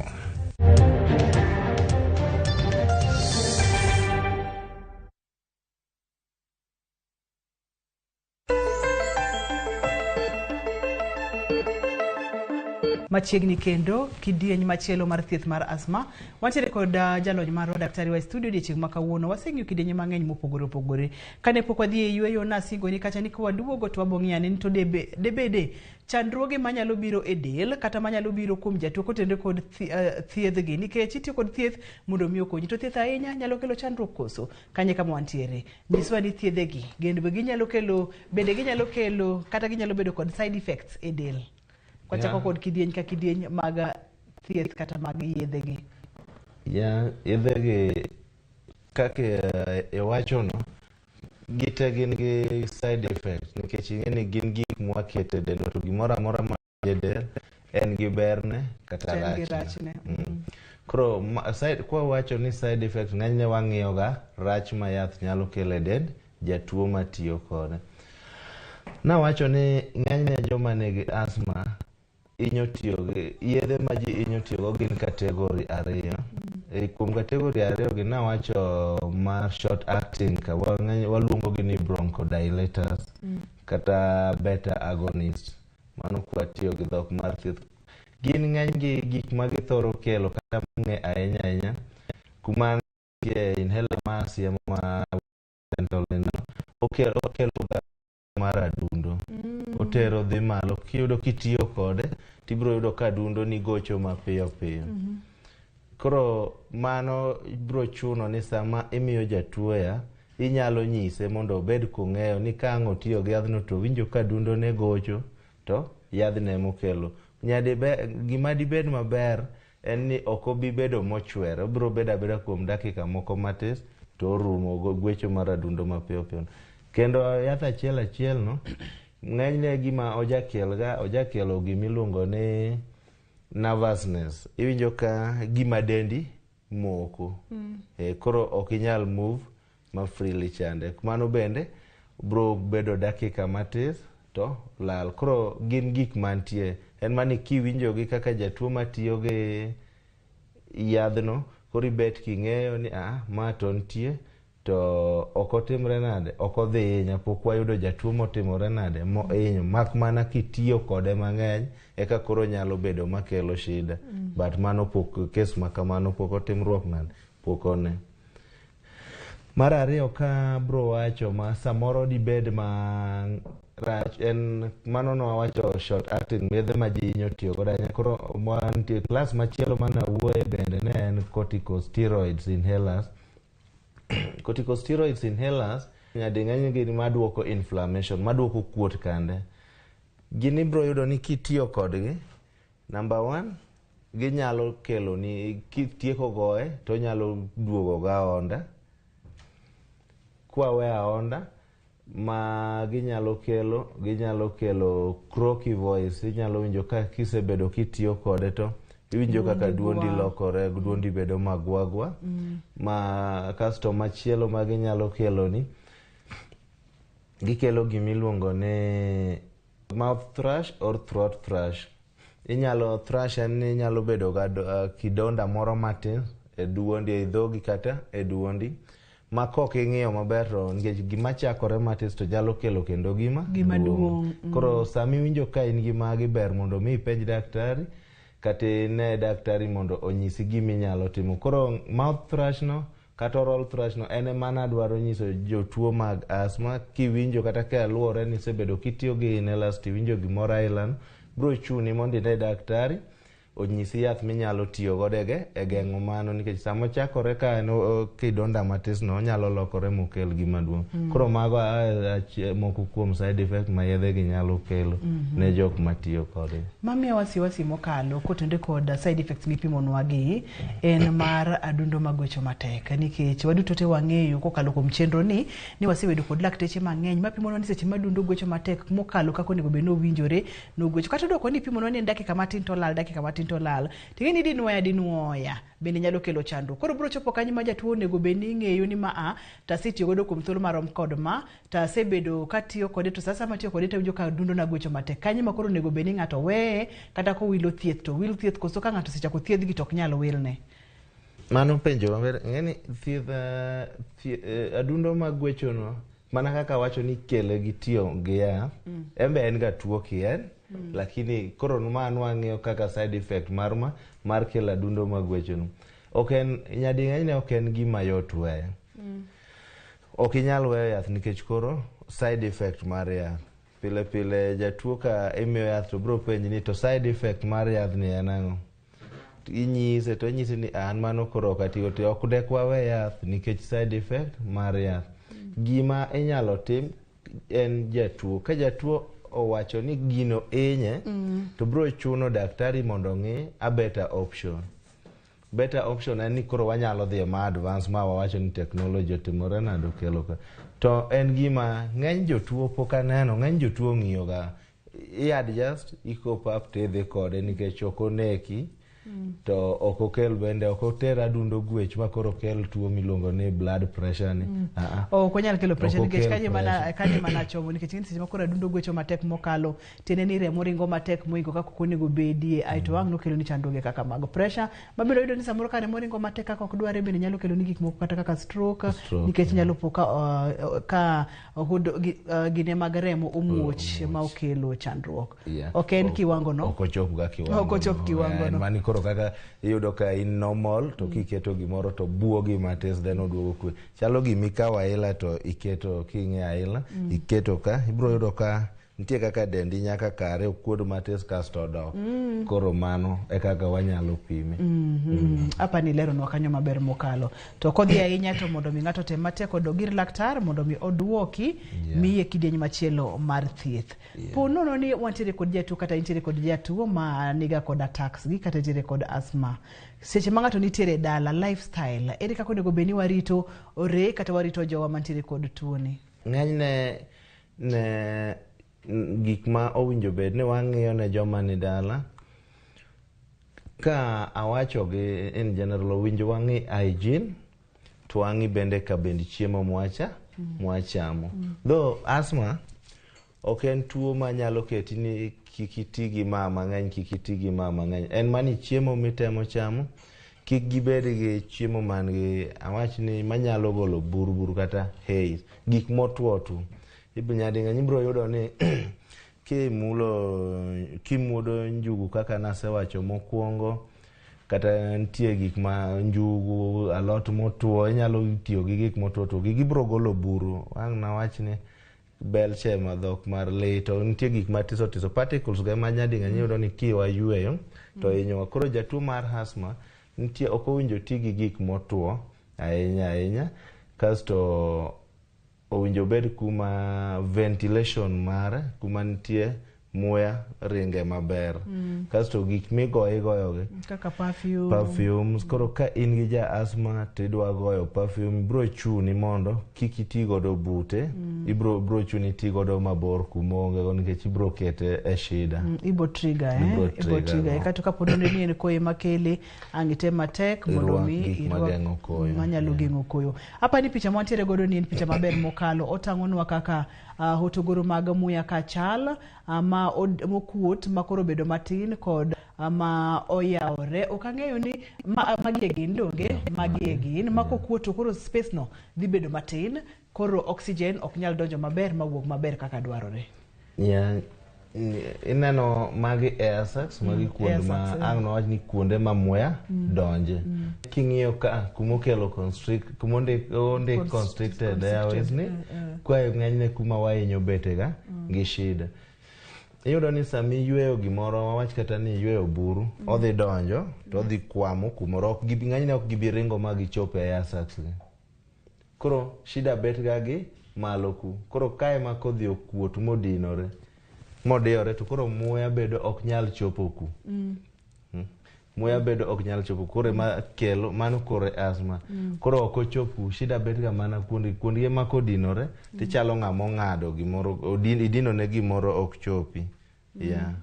Machiegni kendo kidieny machielo mar thieth mar asthma. Wantiere kod jalony marwa daktari wa e studio odiechieng' ma kawuono. Waseng'iyo kidienje mang'eny mopogore opogore. Kane pok wadhi e yweyo nasingo ni kacha ni kawaduogo to wabong'iyo ane ni to debede chandruoge manyalo biro e del kata manyalo biro kuom jatuo kotenore kod thiedhgi, nikech itiyo kod thieth mondo mi okonyi, to thieth ahinya nyalo kelo chandruok koso? Kanye kama wantiere? Nyiswa ni thiedhegi gin be ginyalo kelo, bende ginyalo kelo kata ginyalo bedo kod side effects e del. Kwachako kod kidieny ka kidieny mag thieth kata mag yedhegi. Ya, yedhegi kaka iwachono, gite gin gi side effect nikech ing'e ni gin gik mwaketo e dendwa to gimoro amora ma e del en gi berne kata En gi rachne. rachne. Koro kwawacho ni side effect, ng'enyne wang'iyo ga rach ma yath nyalo kelo e dend jatuo matiyo kode. Nawacho ni ng'enyne joma nigi asthma hinyo tiyo gi yedhe ma ji hinyo tiyogo gin category ariyo. Kuom category ariyo gi nawacho mar short acting ka waluongo gi ni bronchodilators kata beta agonist. Mano kwatiyo gi dhok mar thieth. Gin ng'eny gi gik ma githoro kelo kata mong'e ahinya ahinya kuma nitie inhaler ma siemo ma Ventolin okelo ga mar adundo. Otero dhi malo kiyudo kitiyo kode tibiro yudo ka adundo ni gocho mapiyo piyo. Koro mano biro chuno ni sama imiyo jatuo ya inyalo nyise mondo obed kong'eyo ni ka ang' otiyo gi yadhno to owinjo ka adundo ne gocho to yadhno emokelo. Gima dibed maber en ni ok obi bedo mochwere, obiro bedo abeda kuom dakika moko matis to orumo gwecho mar adundo mapiyo piyo. Kendo yath achiel achiel no, ng'enyne gima ojakelga, ojakelo gimiluongo ni nervousness. Iwinjo ka gima dendi moko. Koro ok inyal move ma freely chande. Mano bende bro bedo dakika matis to lal. Koro gin gik mantie. En mani kiwinjogi kaka jatuo matiyo gi yadhno, koro ibet king'eyo ni ma to nitie to ok otimre nade, ok odhi hinya, pok wayudo jatuo motimore nade mohinyo, mak mana kitiyo kode mang'eny eka koro nyalo bedo makelo shida. But mano pok kes ma kamano pok otimruok nade, pok one. Mar ariyo ka bro wacho ma samoro dibed ma rach en mano nwawacho short acting yedhe ma ji hinyo tiyo godo ahinya. Koro mantie class machielo mane awuoye bende ne en corticosteroids inhalers. Corticosteroids inhalers nyading'eny gin maduoko inflammation, maduoko kuot kande. Gin ibro yudo ni kitiyo kodgi, number one, Ginyalo kelo ni kitieko goye to onyalo duogo ga aonda. Kwawe aonda ma ginyalo kelo croaky voice. Inyalo winjo ka kisebedo kitiyo kode to iwinjo kaka duondi lokore, duondi bedo magwagwa. Ma kasto machielo ma ginyalo kelo ni gikelo gimiluongo ni mouth thrush or throat thrush. Inyalo thrush en ni inyalo bedo ga kidonda moro matin e duondi, e dhogi kata e duondi ma kok ing'iyo maber to nikech gima chakore matis to nyalo kelo kendo gima duong'. Koro sama iwinjo ka in gi magi, ber mondo mi ipenj daktari kata ine daktari mondo onyisi gima inyalo timo. Koro mouth thrush no kata oral thrush no en ema nadwaro nyiso jotuo mag asthma. Kiwinjo kata ka luwore ni isebedo kitiyo gi inhalers tiwinjo gimoro aila no, biro chuni mondo ine daktari onyisi yath minyalo tiyo godo e geng'o mano, nikech sama ochakore ka en kidonda matis no onyalo lokore mokel gima duong'. Koro mago moko kuom side effect ma yedhe gi nyalo kelo ne jok matiyo kodgi. Mamiyo wasiwasi mokalo kotenore kod side effects mipimonwa gi en mar adundo magwecho matek, nikech waduto te wang'eyo kokalo kuom chenro ni wasebedo kod lakteche mang'eny mapimonwa ni seche ma adundo gwecho matek mokalo kaka onego bed ni owinjore nogwecho, kata dwoko ni ipimonwa ni en dakika matin to lal, dakika matin to lal, ting'e ni dinwoya bende nyalo kelo chandruok. Koro biro chopo kanyo ma jatuo onego bed ni ing'eyo ni ma to asetiyo godo kuom thuolo marom kod ma, to asebedo katiyo kode, to sasa matiyo kode to awinjo ka adundo na gwecho matek. Kanyo ma koro onego bed ni ng'ato weye, kata kowilo thieth to wil thieth, koso ka ng'ato osechako thiedhgi to ok nyal wilne. Mano penjo maber. Ng'eni thieth adundo magwecho no, mana kaka wacho ni kele gi tiyo gi yath, en be en ga tuo kien, lakini koro ma nwang'iyo kaka side effect mar kelo adundo magwecho no. Ok en nyading'eny, ok en gima yot weyo. Ok inyal weyo yath nikech koro side effect mar yath. Pile pile jatuo ka imiyo yath to biro penji ni to side effect mar yath ni en ang'o? Inyise to inyise ni an mano koro ok atigo, to ok dek wawe yath nikech side effect mar yath. Gima inyalo tim en jatuo, ka jatuo owacho ni gino inye, to biro chuno daktari mondo ong'i a better option. Better option en ni koro wanyalo dhi ma advance ma wawacho ni technology otimore nade okelo ka. To en gima ng'eny jotuo pok aneno, ng'eny jotuo ng'iyo ga i adjust, i cope up to idhi kode nikech ok oneki, to ok okel bende ok oter adundo gwech ma koro kel tuo miluongo ni blood pressure ni. Ok onyal kelo pressure nikech kanyo mana chomo, nikech seche ma koro adundo gwecho matek mokalo, tiende ni remo ringo matek moingo kaka ok onego bedie, aeto wang' nokelo ni chandruoge kaka mago. Pressure mabiro yudo ni samoro ka remo ringo matek kaka ok dware bende nyalo kelo ni gik moko kata kaka stroke, nikech nyalo po ka gine mag remo omuoch ma okelo chandruok. Ok en kiwango no. Ok ochop ga kiwango. Ok ochop kiwango no. Mani koro kaka iyudo ka in normal to kiketo gimoro to buogi matis then oduogo kwe. Chalo gimikawo aila to iketo king'e aila, iketo ka ibiro yudo ka nitie kaka dendi nyaka kare okuod matis kasto odok. Koro mano e kaka wanyalo pime. Apa ni leronwa kanyo maber mokalo. To kodhi ahinya to mondo mi ng'ato tem matek odog ir laktar mondo mi oduoki miye kidieny machielo mar thieth. Po nono ni wantiere kod jatuo kata intiere kod jatuo ma niga kod attacks gi kata intiere kod asthma. Seche ma ng'ato nitiere dala, lifestyle, ere kaka onego bed ni warito ore kata warito jowa mantiere kod tuoni? Ng'enyne ne gik ma owinjo bed ni wang'iyo ne joma ni dala, ka awacho gi in general owinjo wang'i hygiene to wang'i bende ka bend chiemo mwachamo. Though asthma ok en tuo manyalo keti ni kik iti gi ma mang'eny, kik iti gi ma mang'eny. En mani chiemo mitemo chamo kik gibed gi chiemo man gi awach ni manyalo golo bur kata haze, gik motwo tu. Nyading'eny ibiro yudo ni kimuodo njugu kaka nasewacho mokwongo, kata nitie gik ma njugu, alot motwo, inyalo tiyo gi gik motwo to gigi biro golo buru. Ang' nawach ni belche ma dhok mar lee to nitie gik matiso tiso, particles go ema nyading'eny iyudo ni kiwayweyo to hinyowa. Koro jatuo mar asthma nitie ok owinjo ti gi gik motwo ahinya ahinya, kasto owinjo bed kuma ventilation mare kuma nitie muya ringe maber. Kasto gik migoyo igoyogi Kaka perfume. Perfumes. Koro ka in gi ja asthma to idwa goyo perfume, biro chuni mondo kik iti godo bute. Ibiro chuni ti godo mabor kuma oonge go nikech ibiro kete e shida. Ibo trigger, eh? Ibro Ibo trigger trigger. no. Kato kapo ni en koyo makele, ang' item matek mondo Irwak mi gik irwak mageng'o koyo. Manyalo geng'o koyo. Apa ni picha mwantiere godo ni en picha maber mokalo. Otang'onwa kaka hotogoro mag muya ka chal, ma mokuot ma koro obedo matin kod ma oyawore. Ok ang'eyo ni magi e gin donge? Magi e gin. Ma kokuot to koro space no dhi bedo matin. Koro oxygen ok nyal donjo maber mawuog maber kaka dwarore. Yeah. Ineno magi air sacs, magi kuonde air ma sacs, ang' nowach ni kuonde ma muya donje. King'iyo ka kumokelo constrict, kumondik ondik constricted airways ni kwa ng'enyne kuma wahinyo betega gi shida. Iyudo ni sama iyweyo gimoro, wawach kata ni iyweyo buru, odhi donjo to odhi kwamo kumoro, ok gibi, ng'enyne ok gibi ringo ma gichop e air sacs gi. Koro shida bet ga gi malo ku. Koro kae ma kodhi okuot modinore, modiyore to koro muya bedo ok nyal chopo ku. Muya bedo ok nyal chopo, koro ema kelo mano koro e asthma. Koro ok ochop ku, shida bet ga mana kuondgi kuondgi ema kodinore tichalo ng'ama ong'ado gimoro, idino ne gimoro ok chopi. Yeah.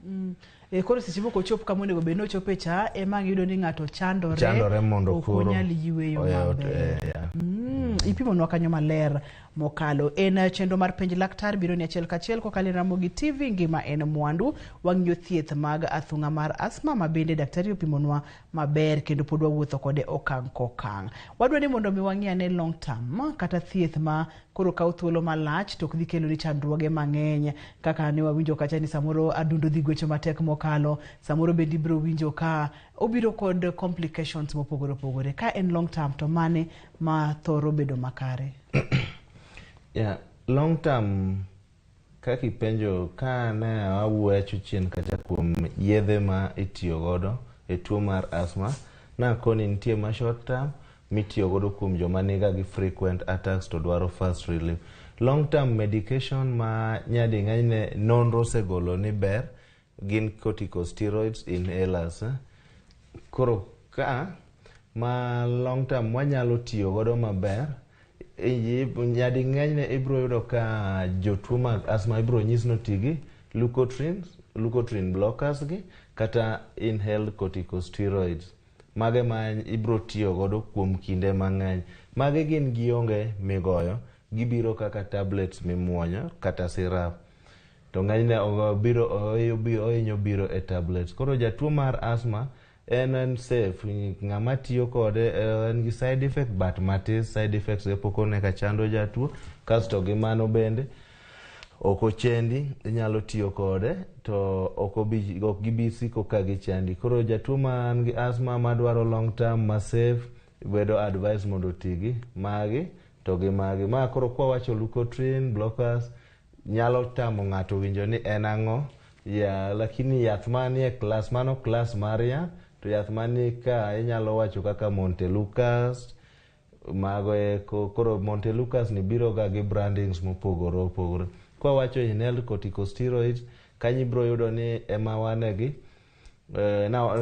E, koro seche moko ochop kama onego bed ni ochope cha ema ang' iyudo ni ng'ato chandore, Chandore mondo ok koro onyal yweyo maber. Yeah. Ipimonwa kanyo maler mokalo. En chenro mar Penj Laktar biro ni achiel kachiel kokalo e Ramogi TV. Ngima en mwandu. Wang'iyo thieth mag athung'a mar asthma ma bende daktari opimonwa maber kendo pod wawuotho kode okang' kokang'. Wadwa ni mondo mi wang'i ane long term kata thieth ma koro kawo thuolo malach to ok dhi kelo ni chandruoge mang'eny kaka ne wawinjo kacha ni samoro adundo dhi gwecho matek mokalo, samoro bende ibiro winjo ka obiro kod complications mopogore opogore. Ka en long term to mane ma thoro bedo makare? Yeah, long term kaka ipenjo ka ne awuoyo chien kacha kuom yedhe ma itiyo godo e tuo mar asthma, nakoni nitie ma short term mitiyo godo kuom joma niga gi frequent attacks to dwaro fast relief. Long term medication ma nyadi ng'enyne nonro osegolo ni ber gin corticosteroids inhalers. Koro ka ma long term wanyalo tiyo godo maber, nyadi ng'enyne ibiro yudo ka jotuo mag asthma ibiro nyis ni oti gi leukotriene blockers gi kata inhaled corticosteroids. Mage ma ibiro tiyo godo kuom kinde mang'eny. Mage gin gionge migoyo, gibiro kaka tablets mimuonyo kata syrup. To ng'enyne ohinyo biro e tablets. Koro jatuo mar asthma en safe, ng'ama tiyo kode en gi side effect but matis, side effects ge pok one ka chando jatuo. Kasto gi mano bende ok ochendi, inyalo tiyo kode to ok gibi siko ka gichandi. Koro jatuo man gi asthma madwaro long term ma safe bedo advice mondo oti gi magi to gi magi. Ma koro kwawacho leukotriene blockers nyalo tamo ng'ato winjo ni en ang'o ya, lakini yath manie class mano class mar yath to yath mani ka inyalo wacho kaka Montelukast mago eko. Koro Montelukast ni biro ga gi brandings mopogore opogore. Kwa wacho inhaled corticosteroids kanyo ibiro yudo ni ema wane gi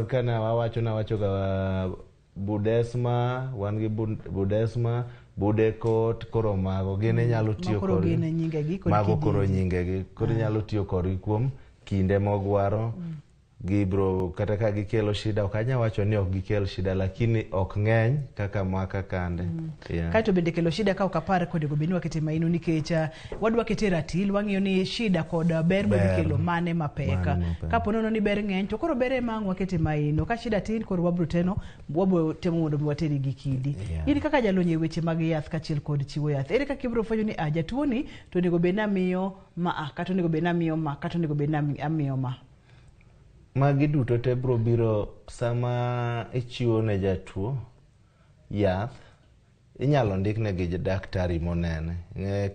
kana wawacho nawacho ga Budesma, wan gi Budesma, Budecort, koro mago gin inyalo tiyo koro kodgi. gin nyingegi kod Mago koro kidienje. nyingegi koro inyalo tiyo kodgi kuom kinde mogwaro. Gibro kata ka gikelo shida, ok anyal wacho ni ok gikel shida, lakini ok ng'eny kaka maka kande. Yeah. Kaeto bende kelo shida ka ok apar konego bed ni wakete maino nikech wadwa kete e ratil, wang'iyo ni shida kod ber Ber. modhi mane mapek. Mane mapek. Kapo nono ni ber ng'eny to koro ber ema ang' wakete maino, ka shida tin koro wabro teno wabro temo mondo mi wateri gi kidi. In kaka jalony e weche mag yath kaachiel kod chiwo yath, ere kaka ibro fwenyo ni a jatuo ni to onego bed ni amiyo ma a kata onego bed ni amiyo ma kata onego bed ni amiyo ma? Magi duto te bro biro sama ichiwo ne jatuo yath, inyalo ndikne gi daktari monene.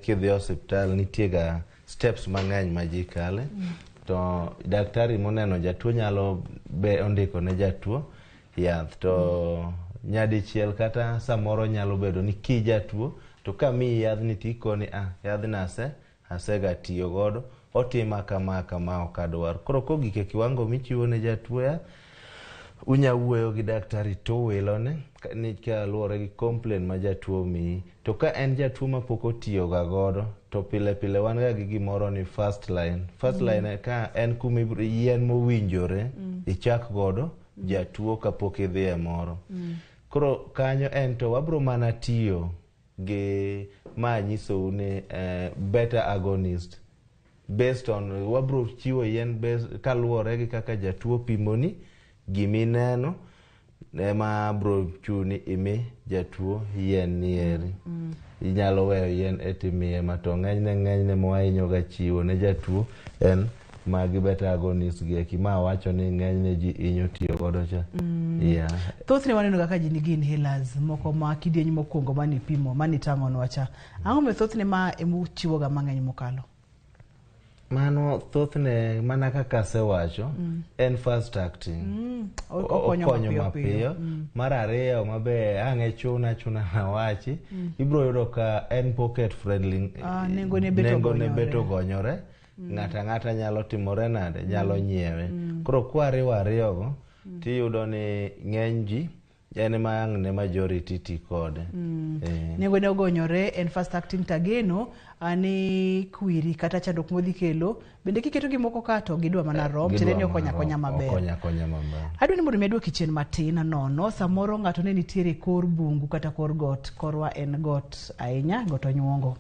Kidhi e osiptal nitie ga steps mang'eny ma ji kale. To daktari moneno jatuo nyalo be ondiko ne jatuo yath to nyadichiel kata samoro nyalo bedo ni ki jatuo to kamiyi yadhni tikoni, ah, yadhni asega tiyo godo. otima kama kama ok adwar. Koro kogik e kiwango michiwo ne jatuo yath, unya wuoyo gi daktari to wilone ni kaluwore gi complain ma jatuo miyi. To ka en jatuo mapok otiyo ga godo, to pile pile wan ga gi gimoro ni first line. First line ka en kuma yien mowinjore ichak godo jatuo kapok idhi e moro. Koro kanyo en to wabro mana tiyo gi ma nyisou ni beta agonist based on wabro chiwo yien kaluwore gi kaka jatuo pimoni gimineno ema bro chuni imi jatuo yien nieri. Inyalo weyo yien etimiye ma to ng'enyne mwahinyo ga chiwo ne jatuo en magi beta agonist gi eki ma wacho ni ng'enyne ji hinyo tiyo godo cha. Yeah. Thothne waneno ga ka ji nigi inhalers moko ma kidieny mokwongo manipimo manitang'onwa cha. Ang'o momiyo thothne ma emuchiwo ga mang'eny mokalo? Mano thothne mana kaka asewacho en fast acting. Okonyo mapiyo. Mar ariyo mabe ang' e chuna nawachi, ibro yudo ka en pocket friendly. Nengone bet ogonyore. Ng'ato ang'ata nyalo timore nade, nyalo nyiewe. Koro kwariwo ariyogo, tiyudo ni ng'eny ji en ema ang' ne majority ti kode. Nengone ogonyore en fast acting tageno ani kwiri kata chandruok modhi kelo bende kiketo gimoko ka to gidwa mana rom tiende ni okonya akonya maber. Okonya akonya maber. Adwa ni mondo mi aduoki chien matin nono samoro ng'ato ne nitiere kor bungu kata kor got, korwa en got ahinya, got onyuongo.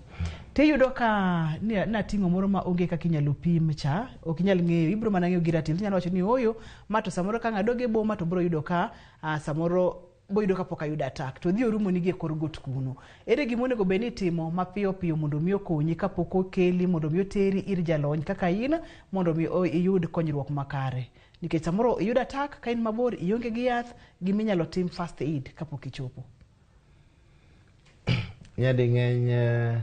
Tiyudo ka nating'o moro ma onge kaka inyalo pim cha, ok inyal ng'eyo, ibiro mana ng'eyo gi ratil, inyalo wacho ni ooyo, ma to samoro ka ng'ado gi boma to biro yudo ka samoro boyudo kapok ayudo attack to dhi orumo nigi e kor got kuno. Ere gima onego bed ni itimo mapiyo piyo mondo mi okonyi kapok okeli mondo mi oteri ir jalony kaka in mondo mi iyud konyruok makare. Nikech samoro iyudo attack ka in mabor ionge gi yath, giminyalo tim first aid kapok ichopo. Nyading'eny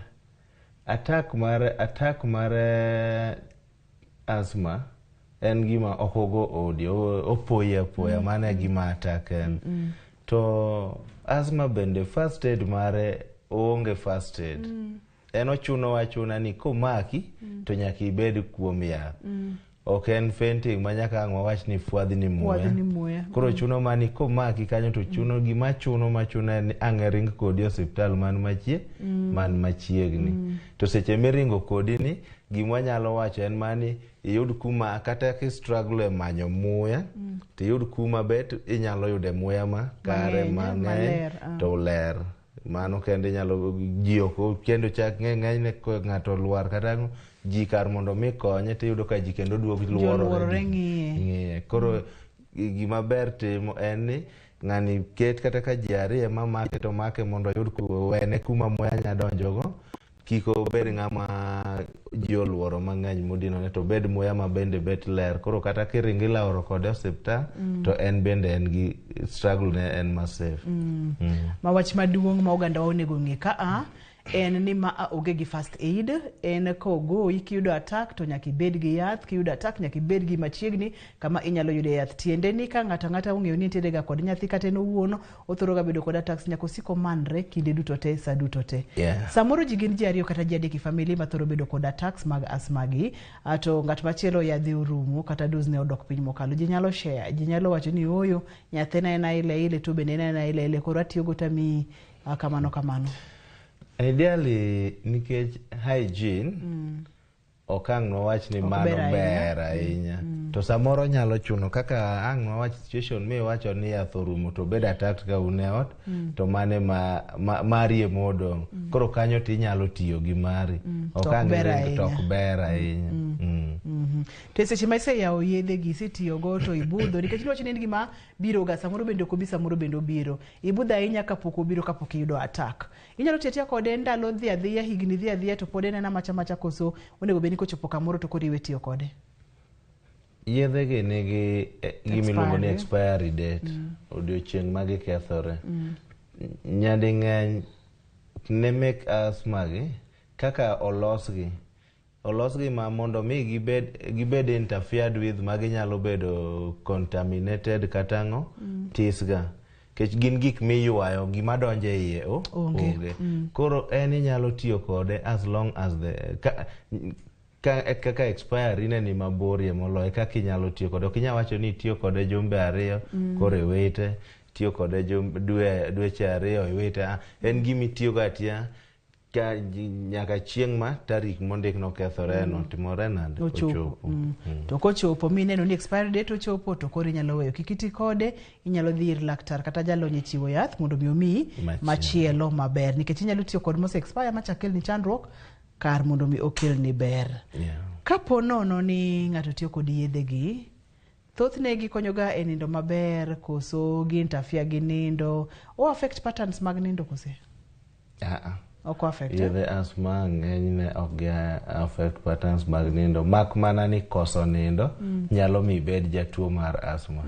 attack mar asthma en gima ok ogo odi, opoyi apoya, mano e gima attack en. To asthma bende first aid mare oonge first aid. En ochuno achuna ni komaki to nyaka ibed kuom yath. Ok en fainting ma nyaka ang' wawach ni fwadhni muya. Koro chuno mani komaki kanyo to chuno gima chuno machuna en ni ang' ring kodi e osiptal man machiegni. To seche miringo kodi ni gima wanyalo wacho en mani iyud kuma kata ki struggle e manyo muya to iyud kuma bet inyalo yude muya ma kare mang'eny to ler. Mano kende inyalo ji ok kendo chak ng'enyne ng'ato lwar kata ji kar mondo mi konye tiyudo ka ji kendo duogo luorore ng'iye. Koro gima ber timo en ni ng'ani ket kata ka ji ariyo ema make to make mondo oyud wene kuma muya nya donjogo. Kik obed ng'ama ji oluoro mang'eny modinone to obed muya ma bende bet ler. Koro kata kiringo ilawro kode e osiptal to en bende en gi struggle ne en ma safe. Ma wach maduong' ma oganda wa onego ng'e ka en ni ma onge gi first aid, en kogoyi kiyudo attack to nyaka ibed gi yath, kiyudo attack nyaka ibed gi machiegni kama inyalo yude yath. Tiende ni ka ng'ato ang'ata ong'eyo ni nitiere ga kod nyathi kata en owuon othoro ga bedo kod attacks, nyaka osik omanre kinde duto te, sa duto te. Samoro ji gin ji ariyo kata ji adek e family ma thoro bedo kod attacks mag asthma gi, to ng'at machielo yadhe orumo kata dose ne odok piny mokalo. Ji nyalo share, ji nyalo wacho ni ooyo nyathina en aile ile to bende en aile ile koro atiyogo tamiyi kamano kamano. Ideally nikech hygiene ok ang' nwawach ni mano ber ahinya. To samoro nyalo chuno kaka ang' nwawach situation miwacho ni yath orumo to bed attacked ka un e ot to mane mari emodong'. Koro kanyo tinyalo tiyo gi mari. Ok ang' to ok ber ahinya. To seche ma iseyawo yedhe gi isetiyogo to ibudho nikech iwacho ni en gima biro ga samoro bende ok obi samoro bende obiro. Ibudho ahinya kapok obiro kapok iyudo attack. Inyalo tiyo atiya kode ndalo dhi adhiya higni dhi adhiya to pod en ena macha macha koso onego bed ni kochopo kamoro to koro iwe tiyo kode. Yedhe gi nigi gima iluongo ni expiry date. Odiochieng' ma gikethore. Nyading'eny ne mek asthma gi kaka olosgi. Olosgi ma mondo mi gibed interfered with ma ginyalo bedo contaminated kata ang'o tisga. Nikech gin gik miywayo gima donjo e iye onge. Koro en inyalo tiyo kode as long as the Ka, e kaka expiry ne ni maborie moloyo e kaka inyalo tiyo kode. Ok inyal wacho ni itiyo kode jumbe 2 koro iwite, itiyo kode dweche 2 iwite. En gima itiyogo atiya ka nyaka chieng' ma tarik mondik nokethore no timore nade? Ochopo. To kochopo mineno ni expiry date ochopo to koro inyalo weyo kik iti kode, inyalo dhi ir laktar kata jalony e chiwo yath mondo mi omiyi machielo maber, nikech inyalo tiyo kod mose expire machak kelni chandruok kar mondo mi okelni ber. Kapo nono ni ng'ato tiyo kod yedhe gi, thothne gikonyoga e nindo maber koso gi interfere gi nindo, o affect patterns mag nindo kose? Ok affect. Yedhe asthma ng'enyne ok gi affect patterns mag nindo, mak mana ni koso nindo nyalo mi ibed jatuo mar asthma.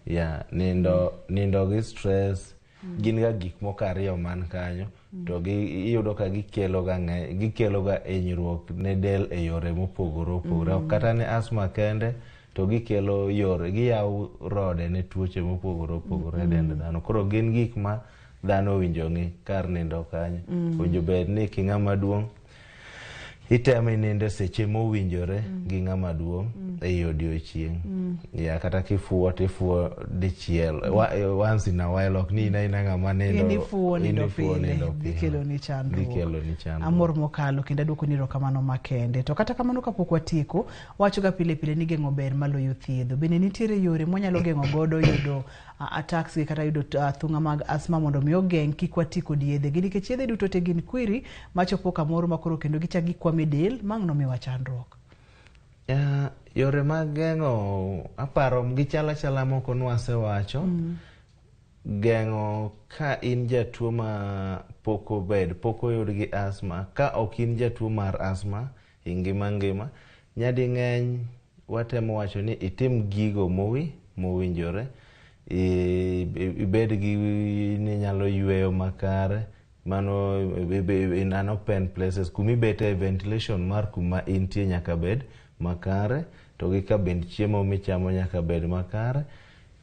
Yeah, nindo gi stress gin ga gik moko ariyo man kanyo to iyudo ka gikelo ga hinyruok ne del e yore mopogore opogore. Ok kata ne asthma kende, to gikelo yore, giyawo rode ne tuoche mopogore opogore e dend dhano. Koro gin gik ma dhano owinjo ng'i kar nindo kanyo. Owinjo bed ni ki ng'ama duong' itemo inindo seche mowinjore gi ng'ama duong' ei odiochieng'. Ya, kata kifuo tifuo dichiel once in a while, ok ni in aina ng'ama nindo. In ifuo nindo pile, dhi keloni chandruok. Amor mokalo kendo aduoko ni erokamano makende. To kata kamano kapok watieko, wachoga pile pile ni geng'o ber maloyo thiedho. Bende nitiere yore mwanyalo geng'o godo yudo attacks gi kata yudo thung'a mag asthma mondo mi ogeng' kik wati kod yedhe gi, nikech yedhe duto te gin kwiri machopo kamoro makoro kendo gichak gikwamo e del mang' nomiwa chandruok. Yore mag geng'o aparo gichal achala moko nwasewacho. Geng'o ka in jatuo ma pok oyud gi asthma, ka ok in jatuo mar asthma e ngima nyading'eny watemo wacho ni itim gigo mowinjore, ibed gi ni inyalo yweyo makare, mano in an open places kumibete ventilation mar kuma intie nyaka bed makare, to gi kabind chiemo michamo nyaka bed makare,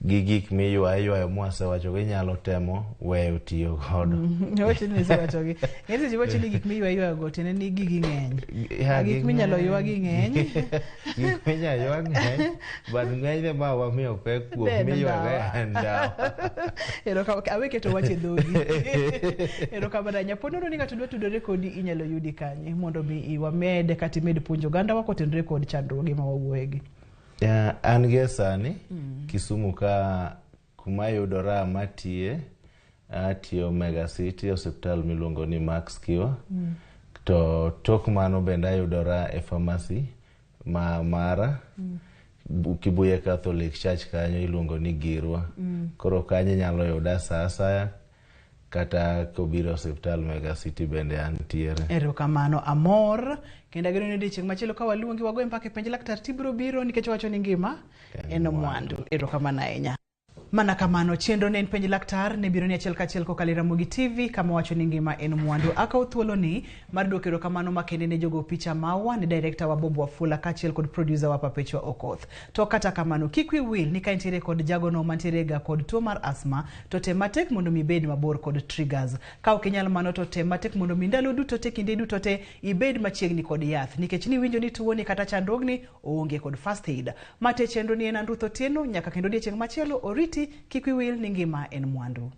gi gik miywayo mwasewacho gi inyalo temo weyo tiyo godo. Wacho ni gik miywayo go tiende ni gigi ng'eny. Gik minyalo ywa gi ng'eny. Gik minyalo ywa ng'eny, but ng'enyne ma wamiyo pek kuom miywago en ndawa. Awe keto wach e dhogi. Erokamano ahinya. Po nono ni ng'ato dwa tudore kodi inyalo yudi kanye mondo mi wamed kata imed puonjo ogandawa kotenore kod chandruoge ma wawuoyegi. An gi sani Kisumu ka kuma yudora matiye, atiyo Mega City osiptal miluongo ni Max Cure. To tok mano bende ayudora e pharmacy ma mara Kibuye Catholic Church kanyo iluongo ni Girwa. Koro kanyo inyalo yuda sa asaya kata kobiro osiptal Mega City bende antiere. Erokamano, amor kendo ageno ni odiechieng' machielo ka waluongi wagoye mbaka e penj laktar tibiro biro nikech wacho ni ngima en mwandu. Erokamano ahinya. Mana kamano chenro ne en penj laktar ne biro ni achiel kachiel kokalo e Ramogi TV kama wacho ni ngima en mwandu. Akawo thuolo ni mar duoko erokamano makende ne jogo picha mawa, ne director wa Bob Wafula kaachiel kod producer wa Perpetua Okoth. To kata kamano kik wiyi wil ni ka intiere kod jagono mantiere ga kod tuo mar asthma to tem matek mondo mi ibed mabor kod triggers. Ka ok inyal mano to tem matek mondo mi ndalo duto te kinde duto te ibed machiegni kod yath nikech niwinjo ni tuoni kata chandruogni oonge kod first aid. Mate chenro ni en an Ruth Otieno nyaka kendo odiechieng' machielo oriti kik wiyi wil ni ngima en mwandu.